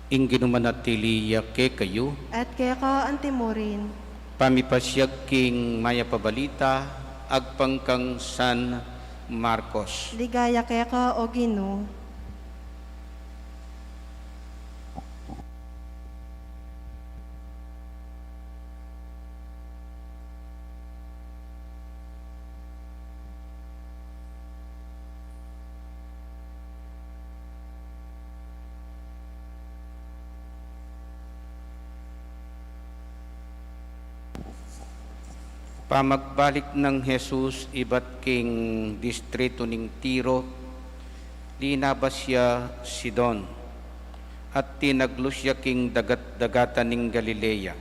Ing Ginu manatili ya kekayu. At keka antimurin. Pamipasiag king mayap a balita agpang kang San Marcos. Ligaya keka, o Ginu. Pamagbalik nang Jesus ibat king distritu ning Tiro, linabas ya Sidon, at tinaglus ya king dagat-dagatan ning Galilea.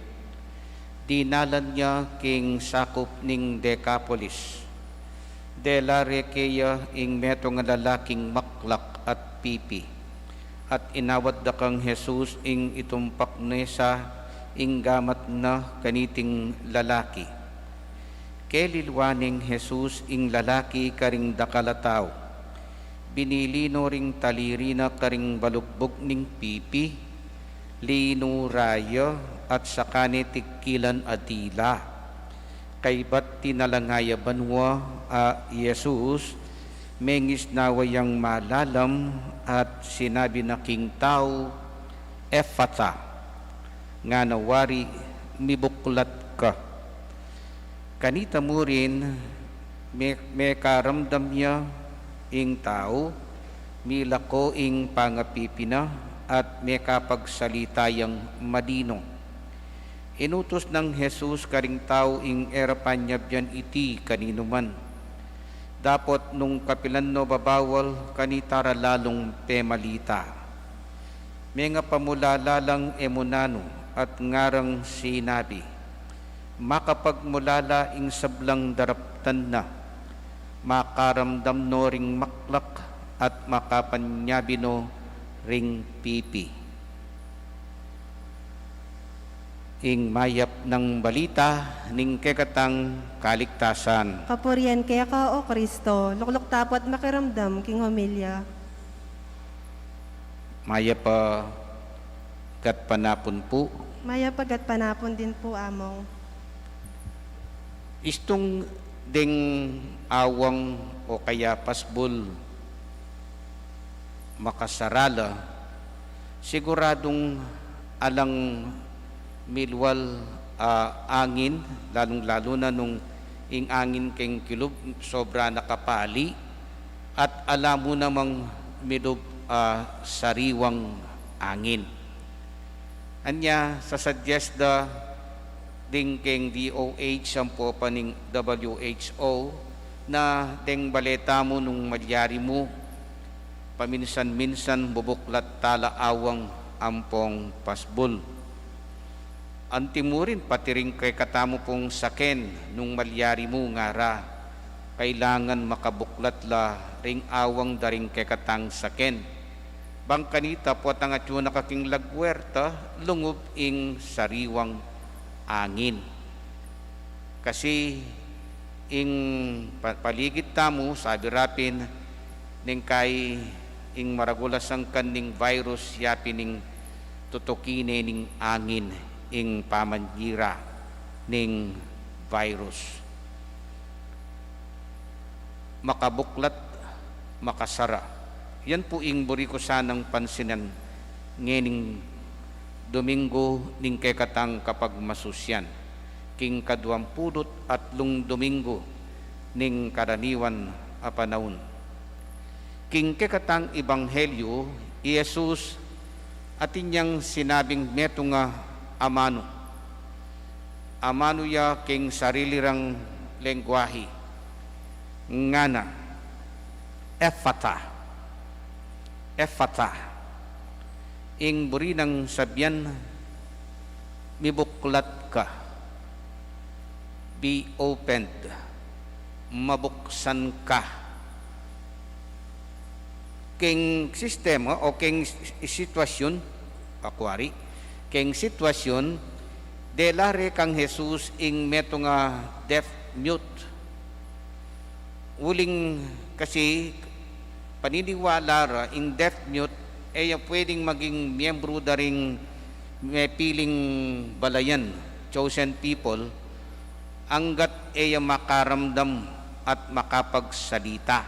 Dinalan ya king sakup ning Decapolis. Dela reke ya ing metung a lalaking maklak at pipi, at inawat da kang Jesus ing itumpak ne sa ing gamat na kaniting lalaki. Kelilwa neng Jesus ing lalaki karing dakal a tau. Binili no ring taliri na karing balugbug ning pipi, linura ya at saka ne tigkilan a dila. Kaybat tinalanga ya banua a Jesus, mengisnawa yang malalam at sinabi na king tau, "Efata," ngana wari, "Mibuklat ka." Kanita murin, me-, mekaramdam ya ing tau, milako ing pangapipi na, at mekapagsalita yang malino. Inutus nang Jesus karing tau ing e ra panyabian iti kaninu man. Dapot nung kapilan no babawal, kanita ra lalung pemalita. Mengapamulala lang e mu nanu at ngarang sinabi, "Makapagmulala ing sablang daraptan na, makaramdam no ring maklak at makapanyabi no ring pipi." Ing mayap nang balita ning kekatang kaligtasan. Kapurian keka, O Kristo. Lukluk ta pu at makiramdam king homilya. Mayap a gatpanapun pu. Mayap a gatpanapun din pu, Among. Istung deng awang o kaya pasbul makasarala, siguradung alang milwal a angin, lalung-lalu na nung ing angin keng kilub sobra na kapali, at ala mu namang milub a sariwang angin. Anya, sasuggest da ding keng D O H, ampo pa ning W H O, na deng bale tamu nung malyari mu, paminsan-minsan bubuklat tala awang ampong pasbul. Antimurin pati ring kekatamu pung saken nung malyari mu ngara, kailangan makabuklat la ring awang da ring kekatang saken. Bang kanita, potang atyu na ka king lagwerta, lungub ing sariwang angin. Kasi ing pa-, paligid tamu, sabi ra pin, neng kai ing maragul a sangkan ning virus, ya pin ing tutuki ne ning angin, ing pamanira ning virus. Makabuklat, makasara. Yan pu ing buri ku sanang pansinan ngening Domingo ning kekatang kapagmasusyan, king kaduang pulu't atlung Domingo ning karaniwan a panaun. King kekatang ebanghelyo, i Jesus atin yang sinabing metung a amanu. Amanu ya king sarili rang lengguahe. Ngana, "Ephphatha, Ephphatha." Ing buri nang sabian, "Mibuklat ka." Be opened. Mabuksan ka. King sistema o king s-, sitwasyun, aku ari, king sitwasyun, dela re kang Jesus ing metung a deaf mute. Uling kasi paniniwala ra ing deaf mute, e ya pwedeng maging miyembru da ring mepiling balayan, chosen people, anggat e ya makaramdam at makapagsalita.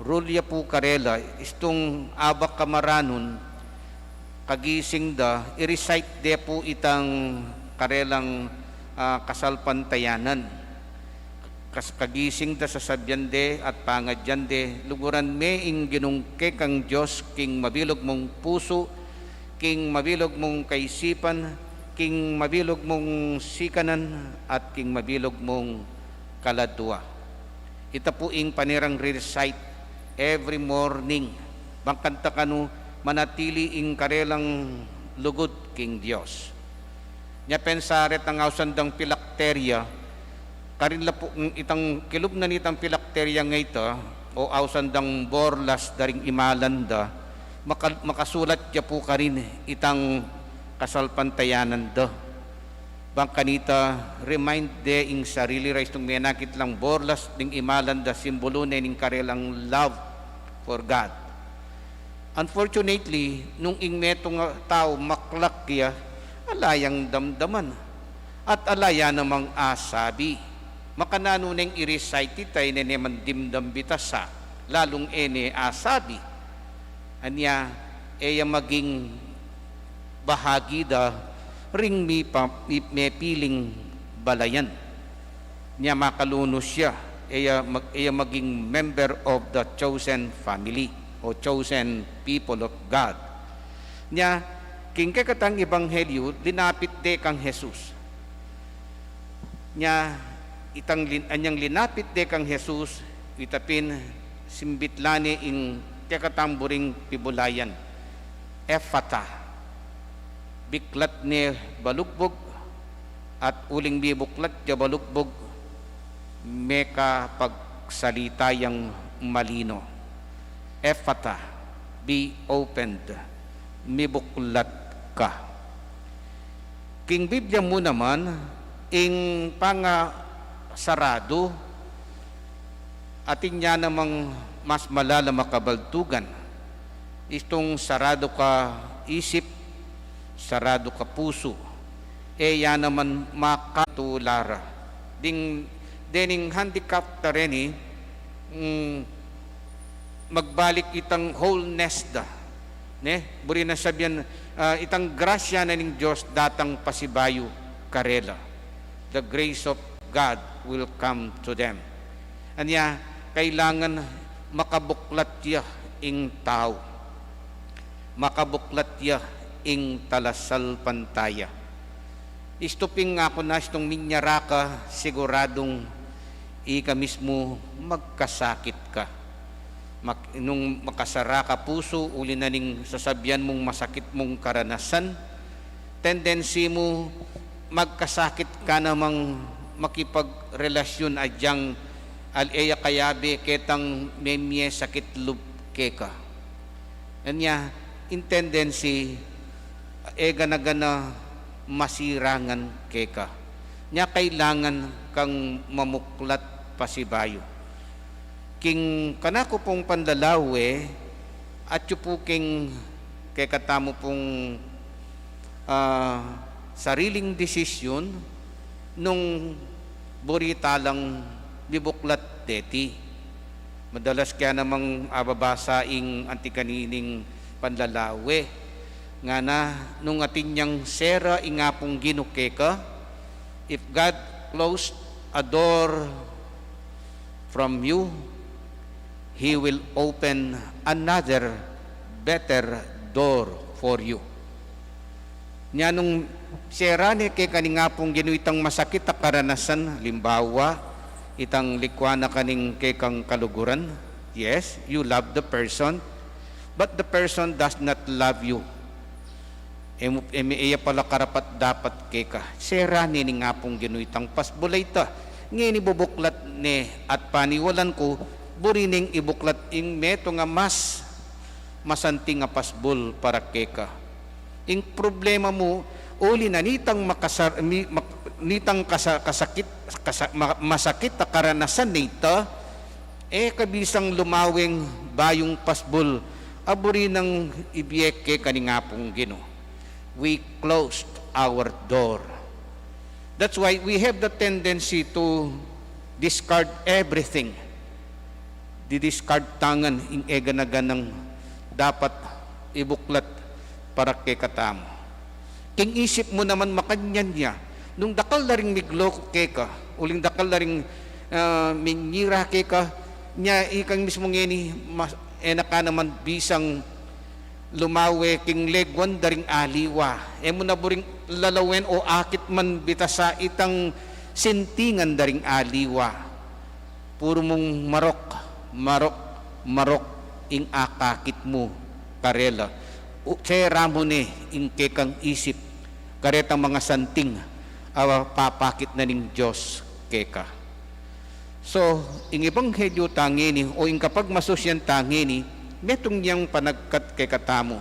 Rule ya pu karela, istung abak kamaranun, kagising da, i-recite de pu itang karelang, ah, kasalpantayanan. Kas-, kagising da, sasabian de at pangadyan de, "Luguran me ing Ginung kekang Dios king mabilug mung pusu, king mabilug mung kaisipan, king mabilug mung sikanan, at king mabilug mung kaladua." Ita pu ing panirang re-recite every morning. Bang kanita kanu manatili ing karelang lugud king Dios. Nya pensa retang ausan dang pilakterya, karin la pu itang kilub na nitang pilakterya nga ita, o ausan dang borlas da ring imalan da, maka-, makasulat ya pu karin itang kasalpantayanan da. Bang kanita, remind de ing sarili ra istung menakit lang borlas ding imalan da, simbulu ne ning karelang love for God. Unfortunately, nung ing metung a tau maklak ya, ala yang damdaman. At ala ya namang asabi. Makananu neng i-recite ita, e ne ne man dimdam bita sa, lalung e ne asabi. Anya, e ya maging bahagi da ring mipa-, mi-, mepiling balayan. Nya makalunus ya, e ya mag-, e ya maging member of the chosen family o chosen people of God. Nya, king kekatang ebanghelyo, linapit de kang Jesus. Nya, itang lin-, anyang linapit de kang Jesus, ita pin simbit la ne ing kekatang buring pibulayan, "Ephphatha." Biklat ne balugbug, at uling mibuklat ya balugbug, mekapagsalita yang malino. "Ephphatha, be opened." Mibuklat ka. King Biblia mu naman, ing pangasaradu, atin ya namang mas malalam a kabaldugan. Istung saradu ka isip, saradu ka pusu, e ya naman makatulara. Ding, dening handicap ta reni, mm, magbalik itang wholeness da, ne? Buri nang sabian, ah, itang grasya na ning Dios datang pasibayu karela. The grace of God will come to them. Anya, kailangan makabuklat ya ing tau. Makabuklat ya ing talasalpantaya. Istu pin aku na istung minyara ka, siguradung ika mismu magkasakit ka. Mak-, nung makasara ka pusu, uli na ning sasabian mung masakit mung karanasan, tendency mu magkasakit ka namang makipagrelasyon agyang al-, e ya kayabe ketang memie sakit lub keka. Anya, in tendency, e gana-gana masirangan keka. Nya kailangan kang mamuklat pasibayu. King kanaku pung panlalawe, atyu pu king kekatamu pung, ah, sariling desisyon nung buri talang mibuklat deti. Madalas kaya namang ababasa ing anti kanining panlalawe. Ngana, nung atin yang sera ing Apung Ginu keka, if God closed a door from you, He will open another better door for you. Nya nung sera ne keka ning Apung Ginu itang masakit a karanasan, limbawa, itang likwan na ka ning kekang kaluguran, yes, you love the person, but the person does not love you. Em, em, e ya pala karapat-dapat keka. Sera ne ning Apung Ginu itang pasbul a ita. Ngeni bubuklat ne at paniwalan ku, buri neng ibuklat ing metung a mas masanting a pasbul para keka. Ing problema mu, uli na nitang makasar-, mi-, mak-, nitang kasa-, kasakit, kasa-, ma-, masakit a karanasan nita, e ka bisang lumaweng bayung pasbul a buri nang ibie keka ning Apung Ginu. We closed our door. That's why we have the tendency to discard everything. Di-discard ta ngan ing e gana-ganang dapat ibuklat para kekatamu. King isip mu naman makanyan ya, nung dakal da ring migloko keka, uling dakal da ring, ah, minyira keka, nya ikang mismu ngeni, mas-, e na ka naman bisang lumawe king leguan da ring aliwa. E mu na buring lalawen o akit man bitasa itang sintingan da ring aliwa. Puru mung marok, marok, marok ing akakit mu karela. U-, sera mu ne ing kekang isip karetang mga santing a papakit na ning Dios keka. So, ing ebanghelyo ta ngeni, o ing kapagmasusyan ta ngeni, metung yang panagkat kekatamu.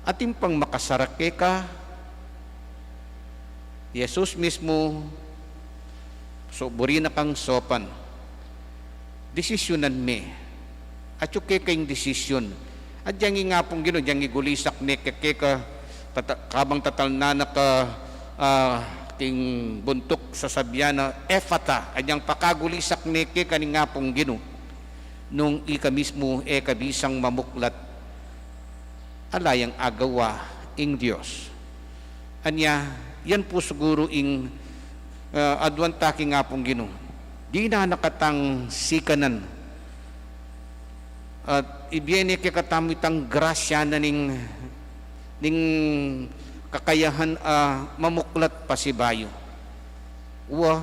Atin pang makasara keka, Jesus mismu, so, buri na kang sopan. Desisyunan me. Atyu keka ing desisyon. At dyang ing Apung Ginu, dyang igulisak ne ke-, keka, tata-, kabang tatalnan na ka, ah, king buntuk sasabian na, "Efata," at dyang pakagulisak ne keka ning Apung Ginu. Nung ika mismu e ka bisang mamuklat, ala yang agawa ing Dios. Anya, yan pu siguru ing, ah, aduan ta king Apung Ginu. Dinan na katang sikanan. At ibie ne kekatamu itang grasya na ning, ning kakayahan a mamuklat pasibayu. Wa,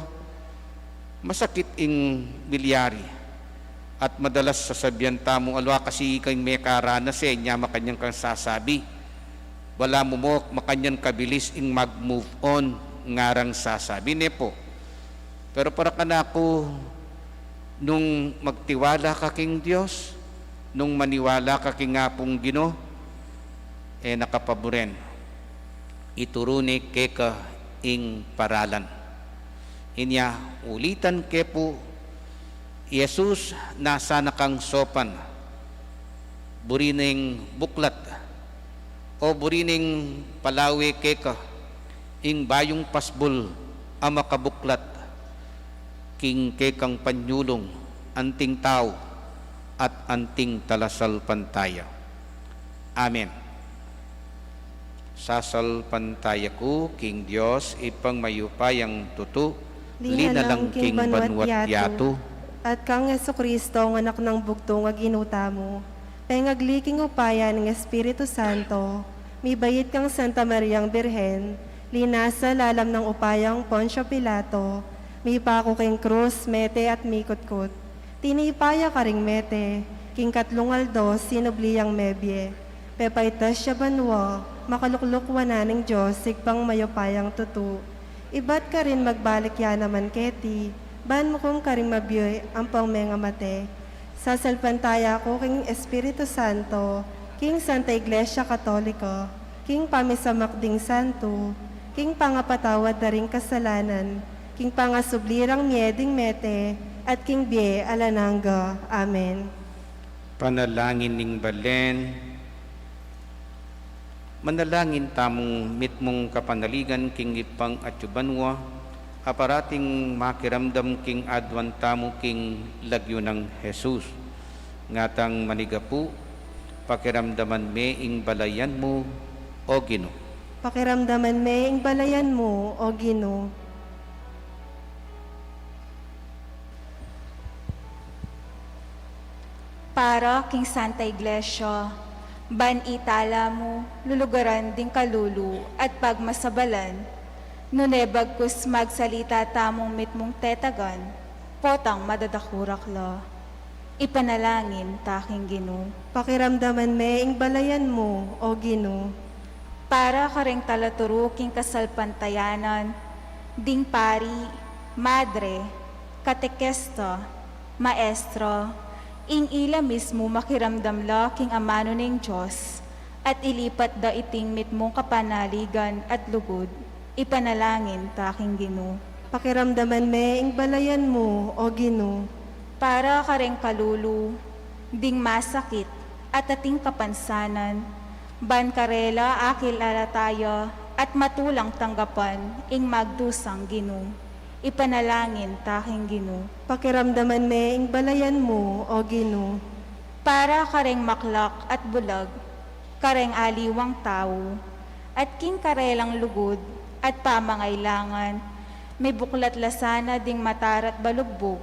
masakit ing milyari. At madalas sasabian tamu, "Alwa kasi ikang mekaranase, nya makanyan kang sasabi. Balamu mo, makanyan kabilis ing mag-move on," ngarang sasabi ne pu. Pero para kanaku, nung magtiwala ka king Dios, nung maniwala ka king Apung Ginu, e na ka paburen. Ituru ne keka ing paralan. Inya ulitan ke pu, Jesus, nasa na kang sopan, buri neng buklat, o buri neng palawe keka ing bayung pasbul a makabuklat king kekang panyulung, anting tau at anting talasalpantaya. Amen. Sasalpantaya ku king Dios, Ibpang mayupayang tutu, linalang king banua't yatu, at kang Jesucristo, a Anak nang bugtung a Ginu tamu, pengagli king upaya ning Espiritu Santo, mibait kang Santa Mariang Birhen, linasa lalam nang upayang Poncio Pilato, mipaku king krus, mete at mikutkut. Tinipa ya karing mete, king katlung aldo sinubli yang mebie. Pepaitas ya banua, makalukluk wanan ning Dios Ibpang mayupayang tutu. Ibat karin magbalik ya naman keti, ban mukum karing mabie ampong mengamate. Sasalpantaya ku king Espiritu Santo, King Santa Iglesia Katoliko, king pamisamak ding santu, king pangapatawad da ring kasalanan, king pangasubli rang mie ding mete, at king bie alang angga. Amen. Panalangin ning Balen. Manalangin tamung mitmung kapanaligan king Ibpang atyu banua, a parating makiramdam king aduan tamu king lagyu nang Jesus. Ngatang manigapu, pakiramdaman me ing balayan mu, O Ginu. Pakiramdaman me ing balayan mu, O Ginu. Para king Santa Iglesia, ban itala mu lulugaran ding kalulu at pagmasabalan, nune bagkus magsalita tamung mitmung tetagan, potang madadakurak la. Ipanalangin ta king Ginu. Pakiramdaman me ing balayan mu, O Ginu. Para kareng talaturu king kasalpantayanan, ding pari, madre, katekista, maestra, ing ila mismu makiramdam la king amanu ning Dios, at ilipat da iting mitmung kapanaligan at lugud, ipanalangin ta king Ginu. Pakiramdaman me ing balayan mu, O Ginu. Para kareng kalulu, ding masakit, at ating kapansanan, ban karela akilala taya, at matulang tanggapan, ing magdusang Ginu. Ipanalangin ta king Ginu. Pakiramdaman me ing balayan mu, O Ginu. Para kareng maklak at bulag, kareng aliwang tau, at king karelang lugud at pamangailangan, mibuklat la sana ding mata ra't balugbug,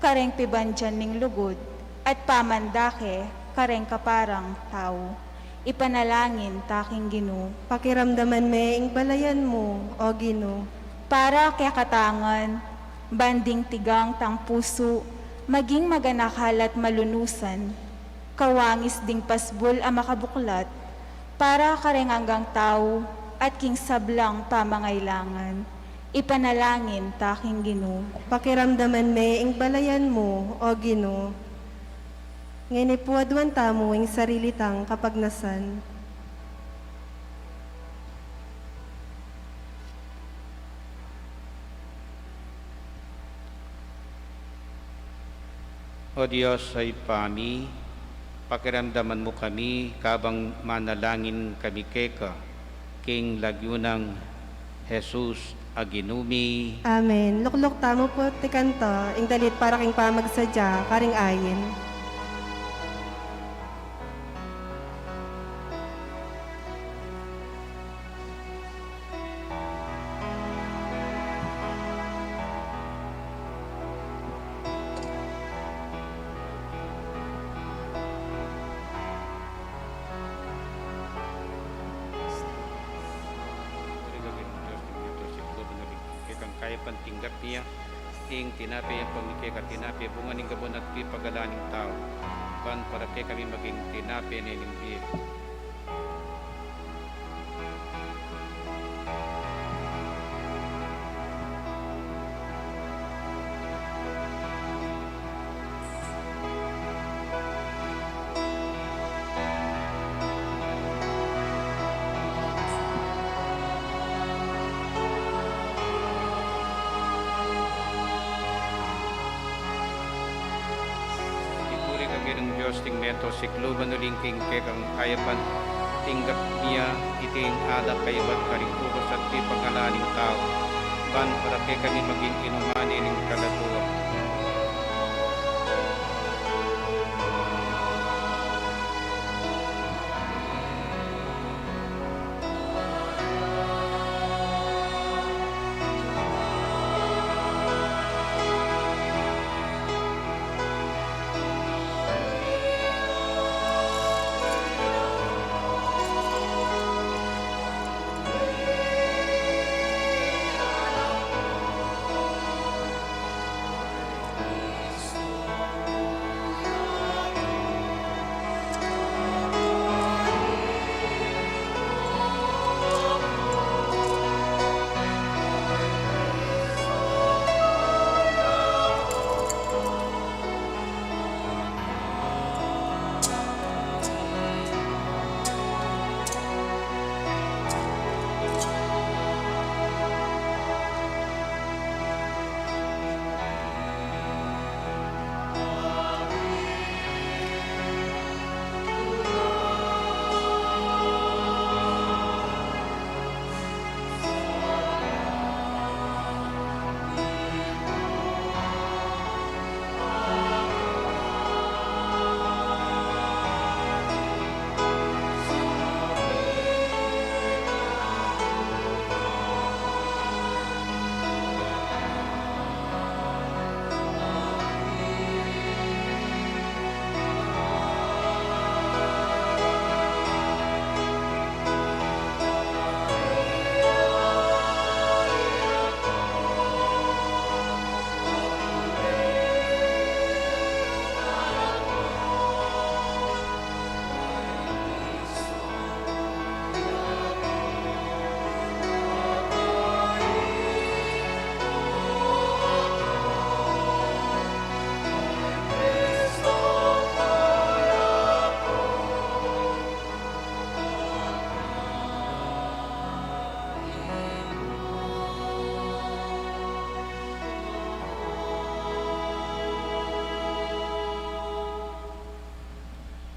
kareng pibandian ning lugud, at pamandake, kareng kaparang tau. Ipanalangin ta king Ginu. Pakiramdaman me ing balayan mu, O Ginu. Para kekatang ngan, ban ding tigang tang pusu, maging maganakal at malunusan, kawangis ding pasbul a makabuklat, para kareng anggang tau, at king sablang pamangailangan. Ipanalangin ta king Ginu. Pakiramdaman me ing balayan mu, O Ginu. Ngeni pu aduan tamu ing sarili tang kapagnasan. O Dios a Ibpa mi, pakiramdaman mu kami kabang manalangin kami keka, king lagyu nang Jesus a Ginu mi. Amen. Lukluk tamu pu ti kanta, ing dalit para king pamagsadya karing ayin. Kekang kayapan tinggap ya ing tinape yang pamikek a tinape, bunga ning gabun at pipagalan ning tau, ban para kekami maging tinape ning bie. Ipuri kami ring Dios ning meto sikluban, uling king kekang kayapan tinggap ya iting alak kayabat karing ubas at pipagalan ning tau, ban para kekami maging inuman ning kaladua.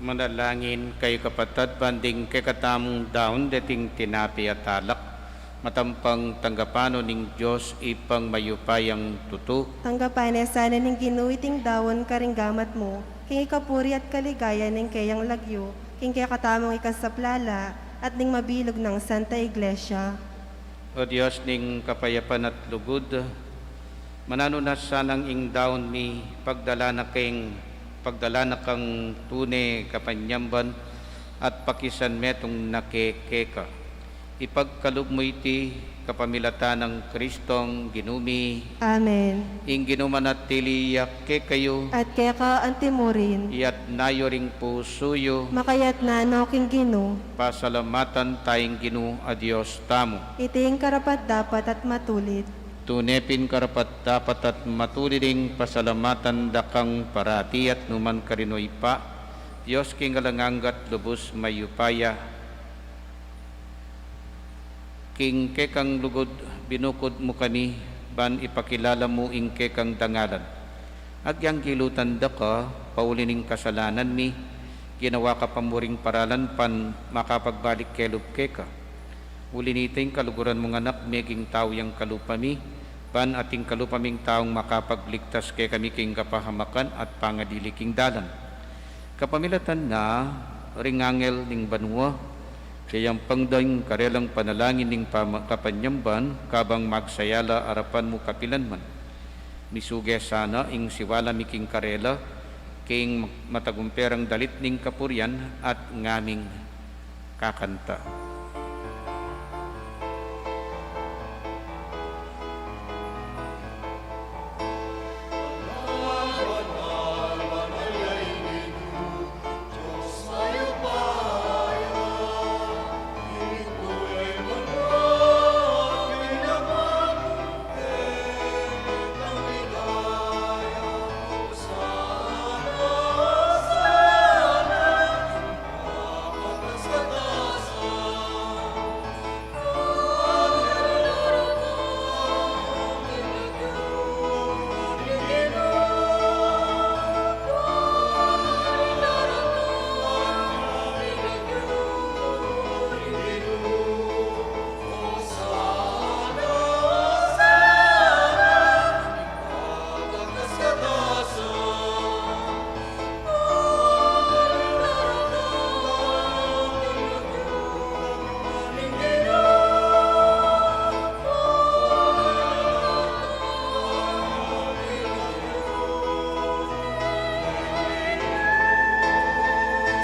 Manalangin kayu, kapatad, ban ding kekatamung daun deting tinape at alak, matampang tanggapan no ning Dios Ibpang mayupayang tutu. Tanggapan ne sana ning Ginu iting daun karing gamat mu, king ikapuri at kaligayan ning keyang lagyu, king kekatamung ikasaplala, at ning mabilug nang Santa Iglesia. O Dios ning kapayapan at lugud, mananu na sanang ing daun mi, pagdala na keng, pagdala na kang tune kapanyamban, at pakisanmetung na ke keka. Ipagkalub mu iti kapamilatan nang Kristong Ginu mi. Amen. Ing Ginu manatili ya kekayu. At keka antimurin. Iyatna yu ring pusu yu. Makayatna no king Ginu. Pasalamatan taya ing Ginu a Dios tamu. Iti ing karapat-dapat at matulid. Tune pin karapat-dapat at matulid ing pasalamatan da kang parati at nukarin man, O Ibpa, Dios king alang angga at lubus mayupaya. King kekang lugud binukud mu kami, ban ipakilala mu ing kekang dangalan. Agyang gilutan da ka, pauli ning kasalanan mi, ginawa ka pa mu ring paralan ban makapagbalik kelub keka. Uli nita ing kaluguran mung Anak, meging tau yang kalupa mi, ban ating kalupa ming taung makapagligtas kekami king kapahamakan at pangadili king dalan. Kapamilatan na ring anghel ning banua, keyampang da ing karelang panalangin ning pama-, kapanyamban, kabang magsaya la arapan mu kapilan man. Misuge sana ing siwala mi king karela, king matagumperang dalit ning kapurian at ngaming kakanta.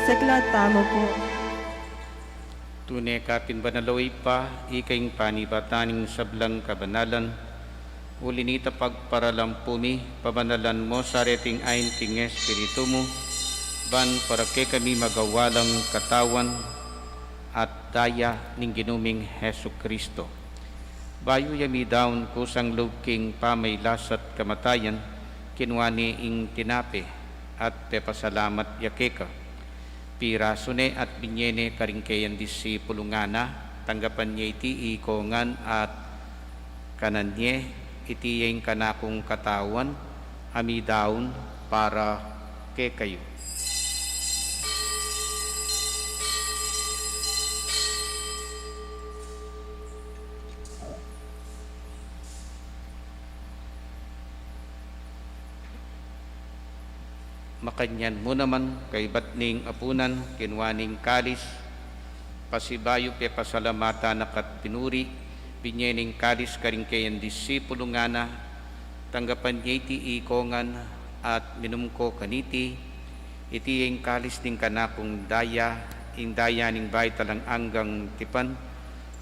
Siklaud tamu pu. Tune ka pin banal, O Ibpa, ika ing panibatan ning sablang kabanalan. Uli nita pagparalan pu mi, pabanalan mu sa reting ain king Espiritu mu, ban para kekami magawa lang katawan at daya ning Ginu ming Jesucristo. Bayu ya midaun kusang lub king pamailas at kamatayan, kinua ne ing tinape at pepasalamat ya keka. Pirasu ne at binye ne karing keyang disipulu, ngana, tanggapan ye iti iko ngan at kanan ye, iti ya ing kanakung katawan a midaun para kekayu. Makanyan mu naman, kaybat ning apunan, kinua ne ing kalis, pasibayu pepasalamatan na ka at pinuri, binye ne ing kalis karing keyang disipulu, ngana, tanggapan ye iti iko ngan at minum ko kaniti, iti ya ing kalis ning kanakung daya, ing daya ning bayu at alang anggang tipan,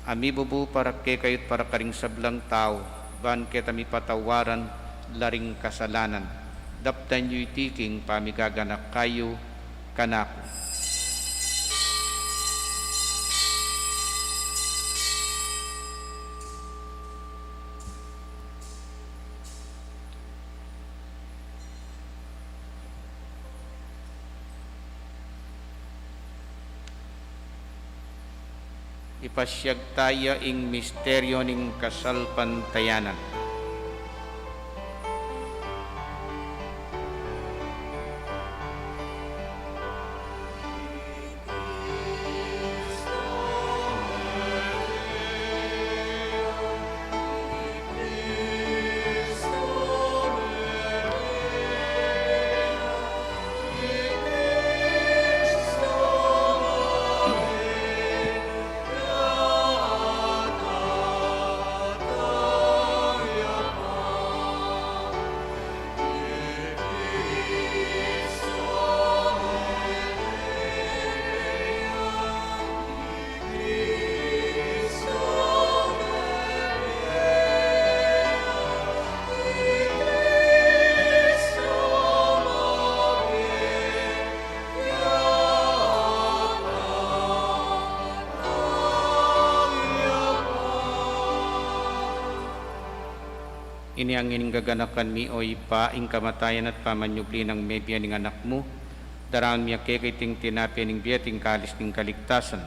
a mibubu para kekayu at para karing sablang tau, ban keta mipatawaran la ring kasalanan. Daptan yu iti king pamigaganaka yu kanaku. Ipasiag taya ing misteryu ning kasalpantayanan. Ini ing gaganakan mi, o Ibpa, ing kamatayan at pamanyubli nang mebie ning Anak mu. Daraun mi keka iting tinape ning bie at ing kalis ning kaligtasan.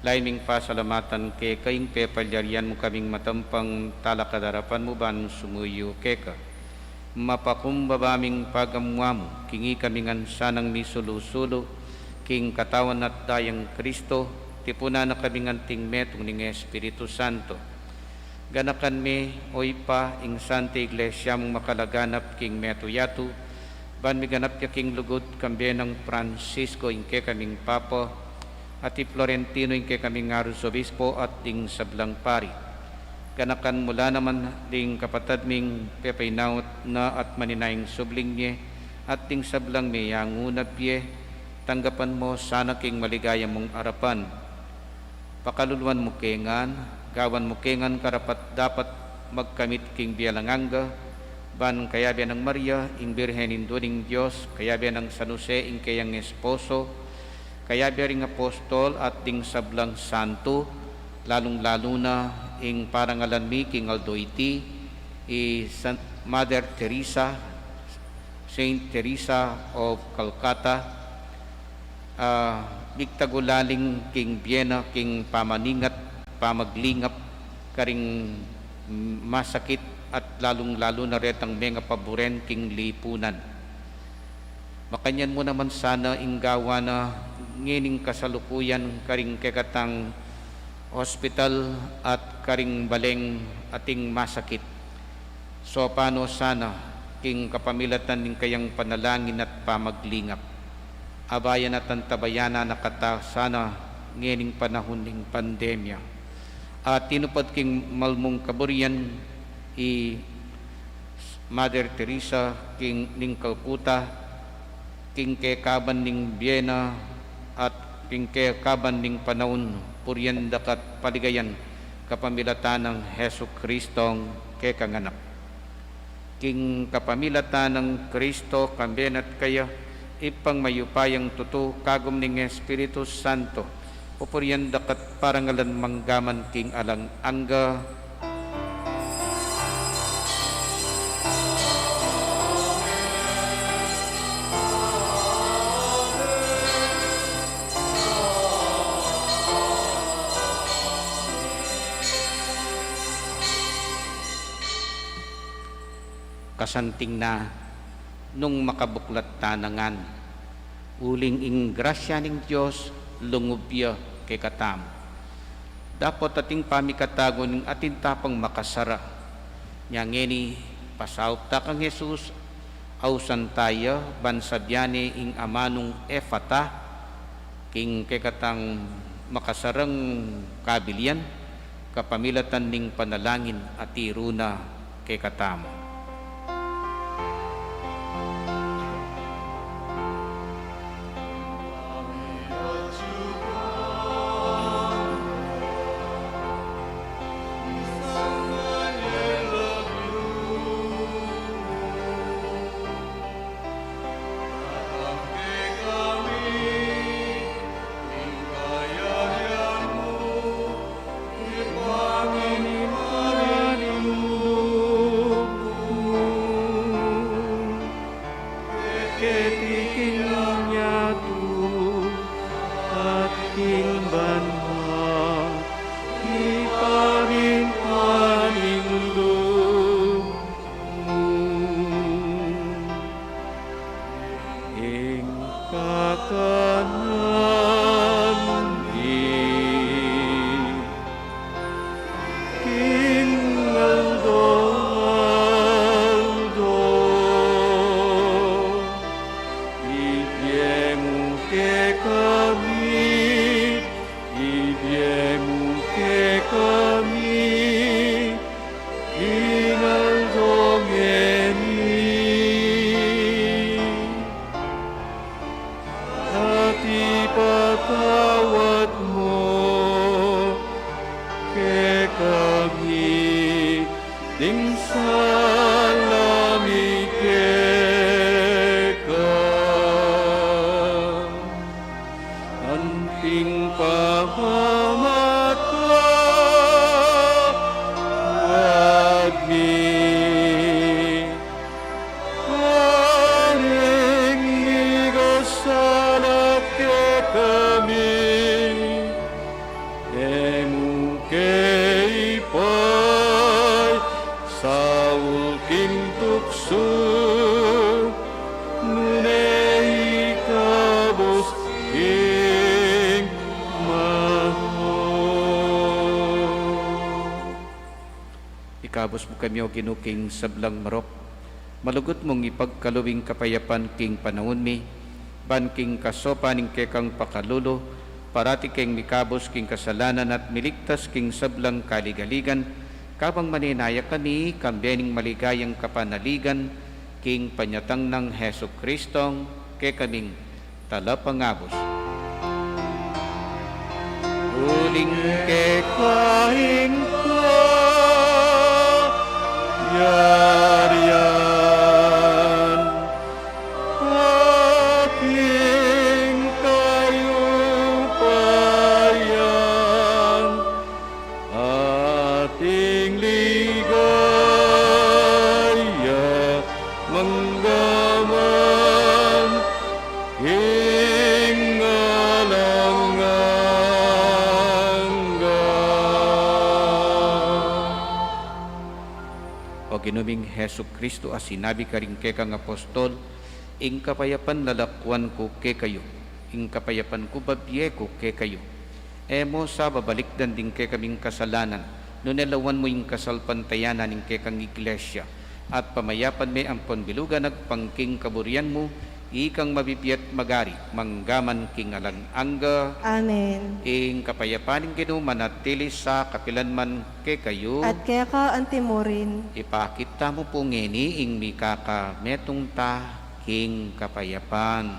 Lain ming pasalamatan keka ing pepalyarian mu kaming matampang talakad king arapan mu ban sumuyu keka. Mapakumbaba ming pagamuan mu, king ikami ngan sanang misulu-sulu king katawan at dayang Kristo, tipunan na kaming anting metung ning Espiritu Santo. Ganakan me, o Ibpa, ing Santa Iglesia mung makalaganap king metung yatu, ban miganap ya king lugud, kambe nang Francisco ing kekaming Papa, at i Florentino ing kekaming Arsobispo at ding sablang pari. Ganakan mu la naman ding kapatad ming pepainaut na at maninayang subling mie, at ding sablang meyangu na bie, tanggapan mu sana king maligaya mung arapan. Pakaluluan mu ke ngan, gawan mu ke ngan karapat-dapat magkamit king bie alang angga, ban kayabe nang Maria, ing Birhen Indu ning Dios, kayabe nang San Jose, ing keyang esposo, kayabe ring apostol at ding sablang santo, lalung-lalu na ing parangalan mi king aldo iti, i San, Mother Teresa, Saint Teresa of Calcutta, ah, migtagulaling king bie na king pamaningat, pamaglingap karing masakit at lalung-lalu na retang mengapaburen king lipunan. Makanyan mu naman sana ing gawan na ngening kasalukuyan karing kekatang ospital at karing baleng ating masakit. Saupan no sana king kapamilatan ning kayang panalangin at pamaglingap. Abayan at antabayanan na kata sana ngening panahun ning pandemya. At tinupad king malmung kaburian i Mother Teresa king ning Calcutta, king kekaban ning bie na at king kekaban ning panaun, purian daka at paligayan kapamilatan nang Jesucristong kekang Anak. King kapamilatan nang Kristo, kambe na at kaya, Ibpang mayupayang tutu, kagum ning Espiritu Santo, pupurian daka at parangalan manggaman king alang angga. Kasanting na nung makabuklat tana ngan, uling ing grasya ning Dios lungub ya kekatamu. Dapot ating pamikatagun ning atin ta pang makasara. Nya ngeni, pasaup ta kang Jesus, ausan ta ya, ban sabian ne ing amanung Efata, king kekatang makasarang kabilian, kapamilatan ning panalangin a tiru na kekatamu. Keti king yatu at king banua, iparin pa ning lub mu. Ing kakanan mi king aldo-aldo, ibie mu kekami, ibie mu kekami, ing aldo ngeni. At ipatawad mu kekami ding sala mi keka, anting pamamatawad mi Paul king tuksu, nune ikabus king marok. Ikabus mu kami, O Ginu, king sablang marok. Malugud mung ipagkalub ing kapayapan king panaun mi, ban king kasopan ning kekang pakalulu, parati keng mikabus king kasalanan at miligtas king sablang kaligaligan, kabang manenaya kami, kambe ning maligayang kapanaligan, king panyatang nang Jesucristong kekaming Talapangabus. Uling keka ing kayarian, ating kayupayan, ating ligaya, manggaman king alang angga. O Ginu ming Jesucristo, a sinabi karing kekang apostol, ing kapayapan lalakuan ku kekayu, ing kapayapan ku babie ku kekayu. E mu sa babalikdan ding kekaming kasalanan, nune lawan mu ing kasalpantayanan ning kekang iglesia, at pamayapan me ampon bilugan agpang king kaburian mu, ikang mabibie at magari, manggaman king alang angga. Amen. Ing kapayapan ning Ginu manatili sa kapilan man kekayu. At keka antimurin. Ipakit tamu pu ngeni ing mikakametung ta king kapayapan.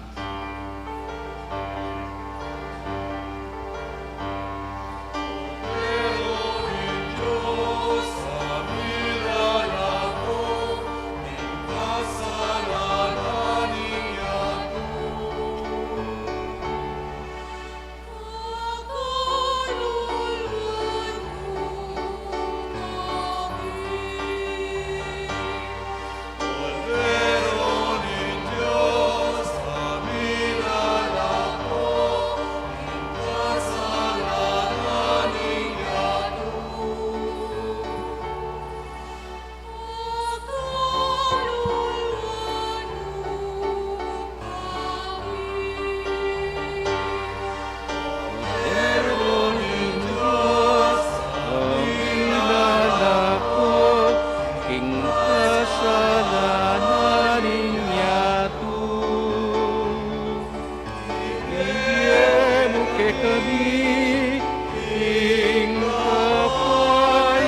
King kasalanan ning yatu. Ibie mu kekami ing kapayapan.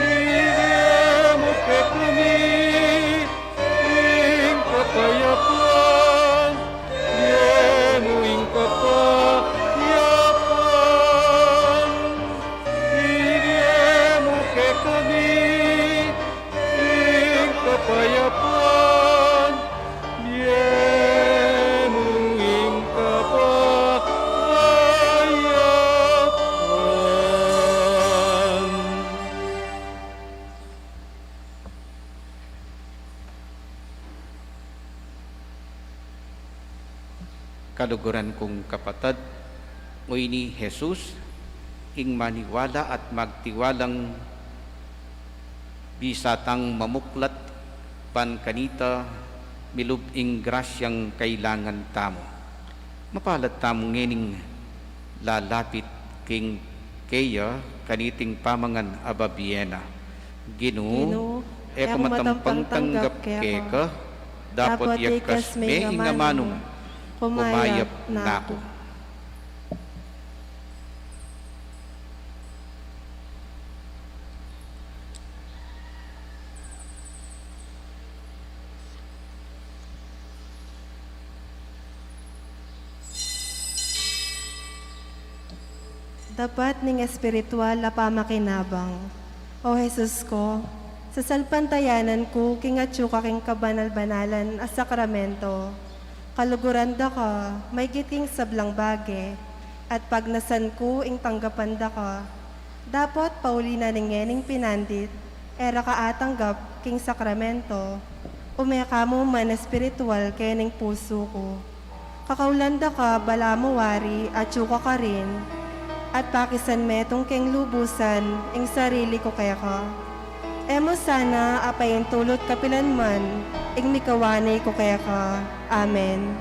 Ibie mu kekami ing kapayapan. Ibie mu ing kapayapan. Ibie mu kekami ing kapayapan, ibie mu ing kapayapan. Kaluguran kung kapatad, ngeni i Jesus, ing maniwala at magtiwalang bisa tang mamuklat, ban kanita milub ing grasyang kailangan tamu. Mapalad tamu ngening lalapit king keya kaniting pamangan a babie na. Ginu, Ginu, e ku matampang tanggap keka, dapot yakas me ing amanu mu, kumayap na ku. Dapat ning espiritual a pamakinabang. O Jesus ku, sasalpantayanan ku king atyu ka king kabanal-banalan a sakramento. Kaluguran da ka maigit king sablang bage, at pagnasan ku ing tanggapan da ka. Dapot pauli na ning ngening pinandit, e ra ka atanggap king sakramento, ume ka mu man espiritual kening pusu ku. Kakaulan da ka balamu wari, atyu ka karin. at pakisan metung keng lubusan ing sarili ku keka. E mu sana apaintulut kapilan man ing mikawani ku keka. Amen.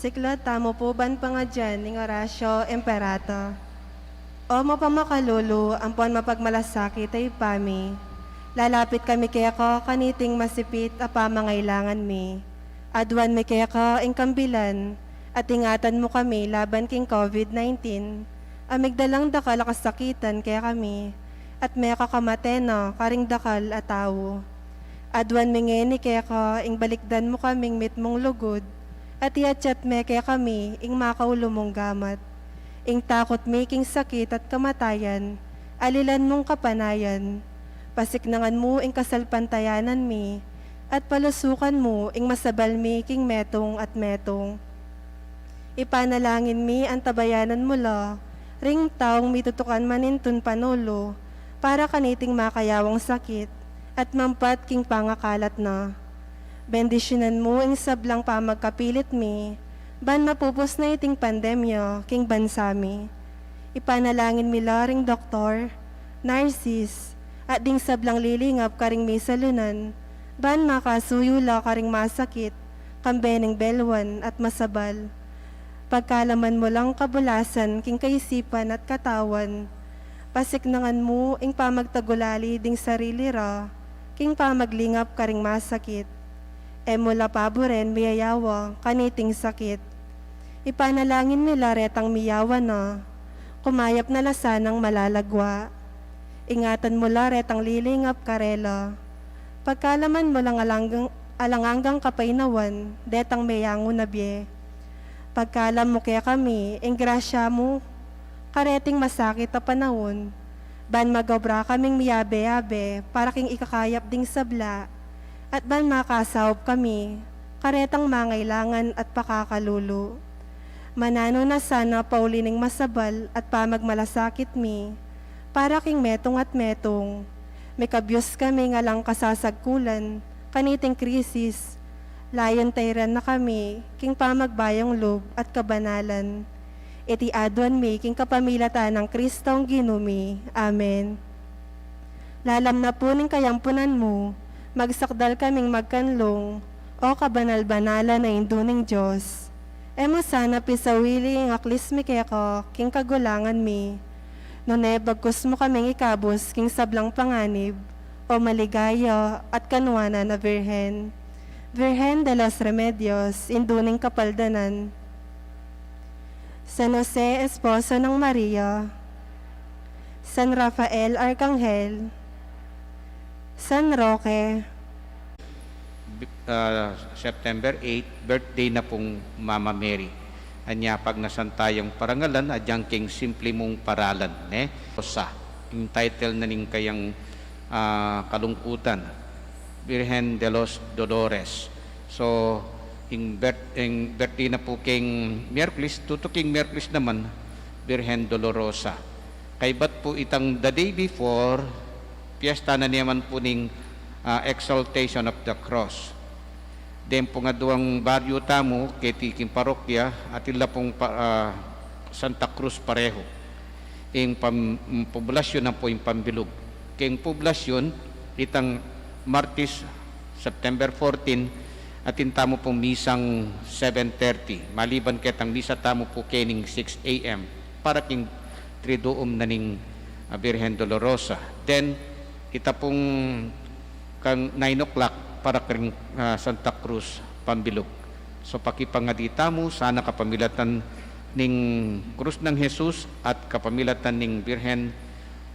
Siklaud tamu pu ban pangadyan ing Oratio Imperata. O mapamakalulu ampon mapagmalasakit a Ibpa mi, lalapit kami keka kaniting masipit a pamangailangan mi. Aduan mi keka ing kambilan at ingatan mu kami laban king COVID nineteen, a migdalang dakal a kasakitan kekami, at mekakamate na karing dakal a tau. Aduan mi ngeni keka ing balikdan mu kaming mitmung lugud, at iatyat me kekami ing makaulu mung gamat. Ing takut mi king sakit at kamatayan, alilan mung kapanayan. Pasiknangan mu ing kasalpantayanan mi, at palusukan mu ing masabal mi king metung at metung. Ipanalangin mi antabayanan mu la ring taung mitutukan manintun panulu para kaniting makayawang sakit at mampat king pangakalat na. Bendisyunan mu ing sablang pamagkapilit mi ban mapupus na iting pandemya king bansa mi. Ipanalangin mi la ring doktor, narsis, at ding sablang lilingap karing misalunan ban makasuyu la karing masakit, kambe ning belwan at masabal. Pagkalaman mu lang kabulasan king kaisipan at katawan. Pasiknangan mu ing pamagtagulali ding sarili ra king pamaglingap karing masakit. E mu la paburen miyayawa kaniting sakit. Ipanalangin mi la retang miyawa na, kumayap na la sanang malalagwa. Ingatan mu la retang lilingap karela. Pagkaluban mu lang alang anggang, alang anggang kapaynawan detang meyangu na bie. Pagkalub mu kekami ing grasya mu kareting masakit a panaun, ban magobra kaming miyabe-yabe para king ikakayap ding sabla, at ban makasaup kami karetang mangailangan at pakakalulu. Mananu na sana pauli ning masabal at pamagmalasakit mi para king metung at metung. Mikabyus kami king alang kasasagkulan kaniting krisis, layun tairan na kami king pamagbayung lub at kabanalan. Iti aduan mi king kapamilatan nang Kristong Ginu mi. Amen. Lalam na pu ning kayampunan mu, magsakdal kaming magkanlung, O kabanal-banalan a Indu ning Dios. E mu sana pisawili ing aklis mi keka king kagulangan mi, nune bagkus mu kaming ikabus king sablang panganib, O maligaya at kanuanan a Birhen. Virgen de los Remedios, Indu ning Kapaldanan. San Jose, Esposo nang Maria. San Rafael Arkanghel. San Roque. Bi-, ah, September eight, birthday na pung Mama Mary. Anya pag nasan tayang parangalan, adyang king simple mung paralan, ne? Rosa, ing title na ning kayang, ah, kalungkutan, Virgen de los Dolores. So, ing birth-, ing birthday na pu king Miyerkules, tutu king Miyerkules naman, Virgen Dolorosa. Kaybat pu itang the day before, piyesta na naman pu ning, ah, Exaltation of the Cross. Deng pung aduang baryu tamu keti king parokya, atin la pung pa-, ah, Santa Cruz parehu. Ing pam-, mm, poblasyun ampo ing pambilug. King poblasyun, itang Martis, September fourteen, atin tamu pung misang seven thirty. Maliban ketang misa tamu pu kening six A M para king Triduum na ning, ah, Birhen Dolorosa. Then, ita pung kang nine o'clock para king, ah, Santa Cruz, pambilug. So, pakipangadi tamu sana kapamilatan ning krus nang Jesus at kapamilatan ning Birhen,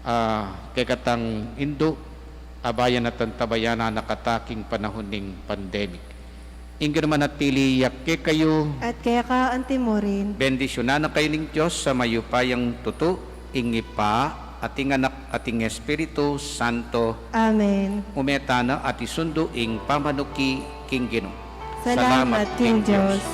ah, kekatang Indu, abayan at antabayanan na kata king panahun ning pandemic. Ing Ginu manatili ya kekayu. At keka antimurin. Bendisyunan na kayu ning Dios a mayupayang tutu, ing Ibpa, at ing Anak, at ing Espiritu Santo. Amen. Ume tana at isundu ing pamanuki king Ginu. Salamat king Dios.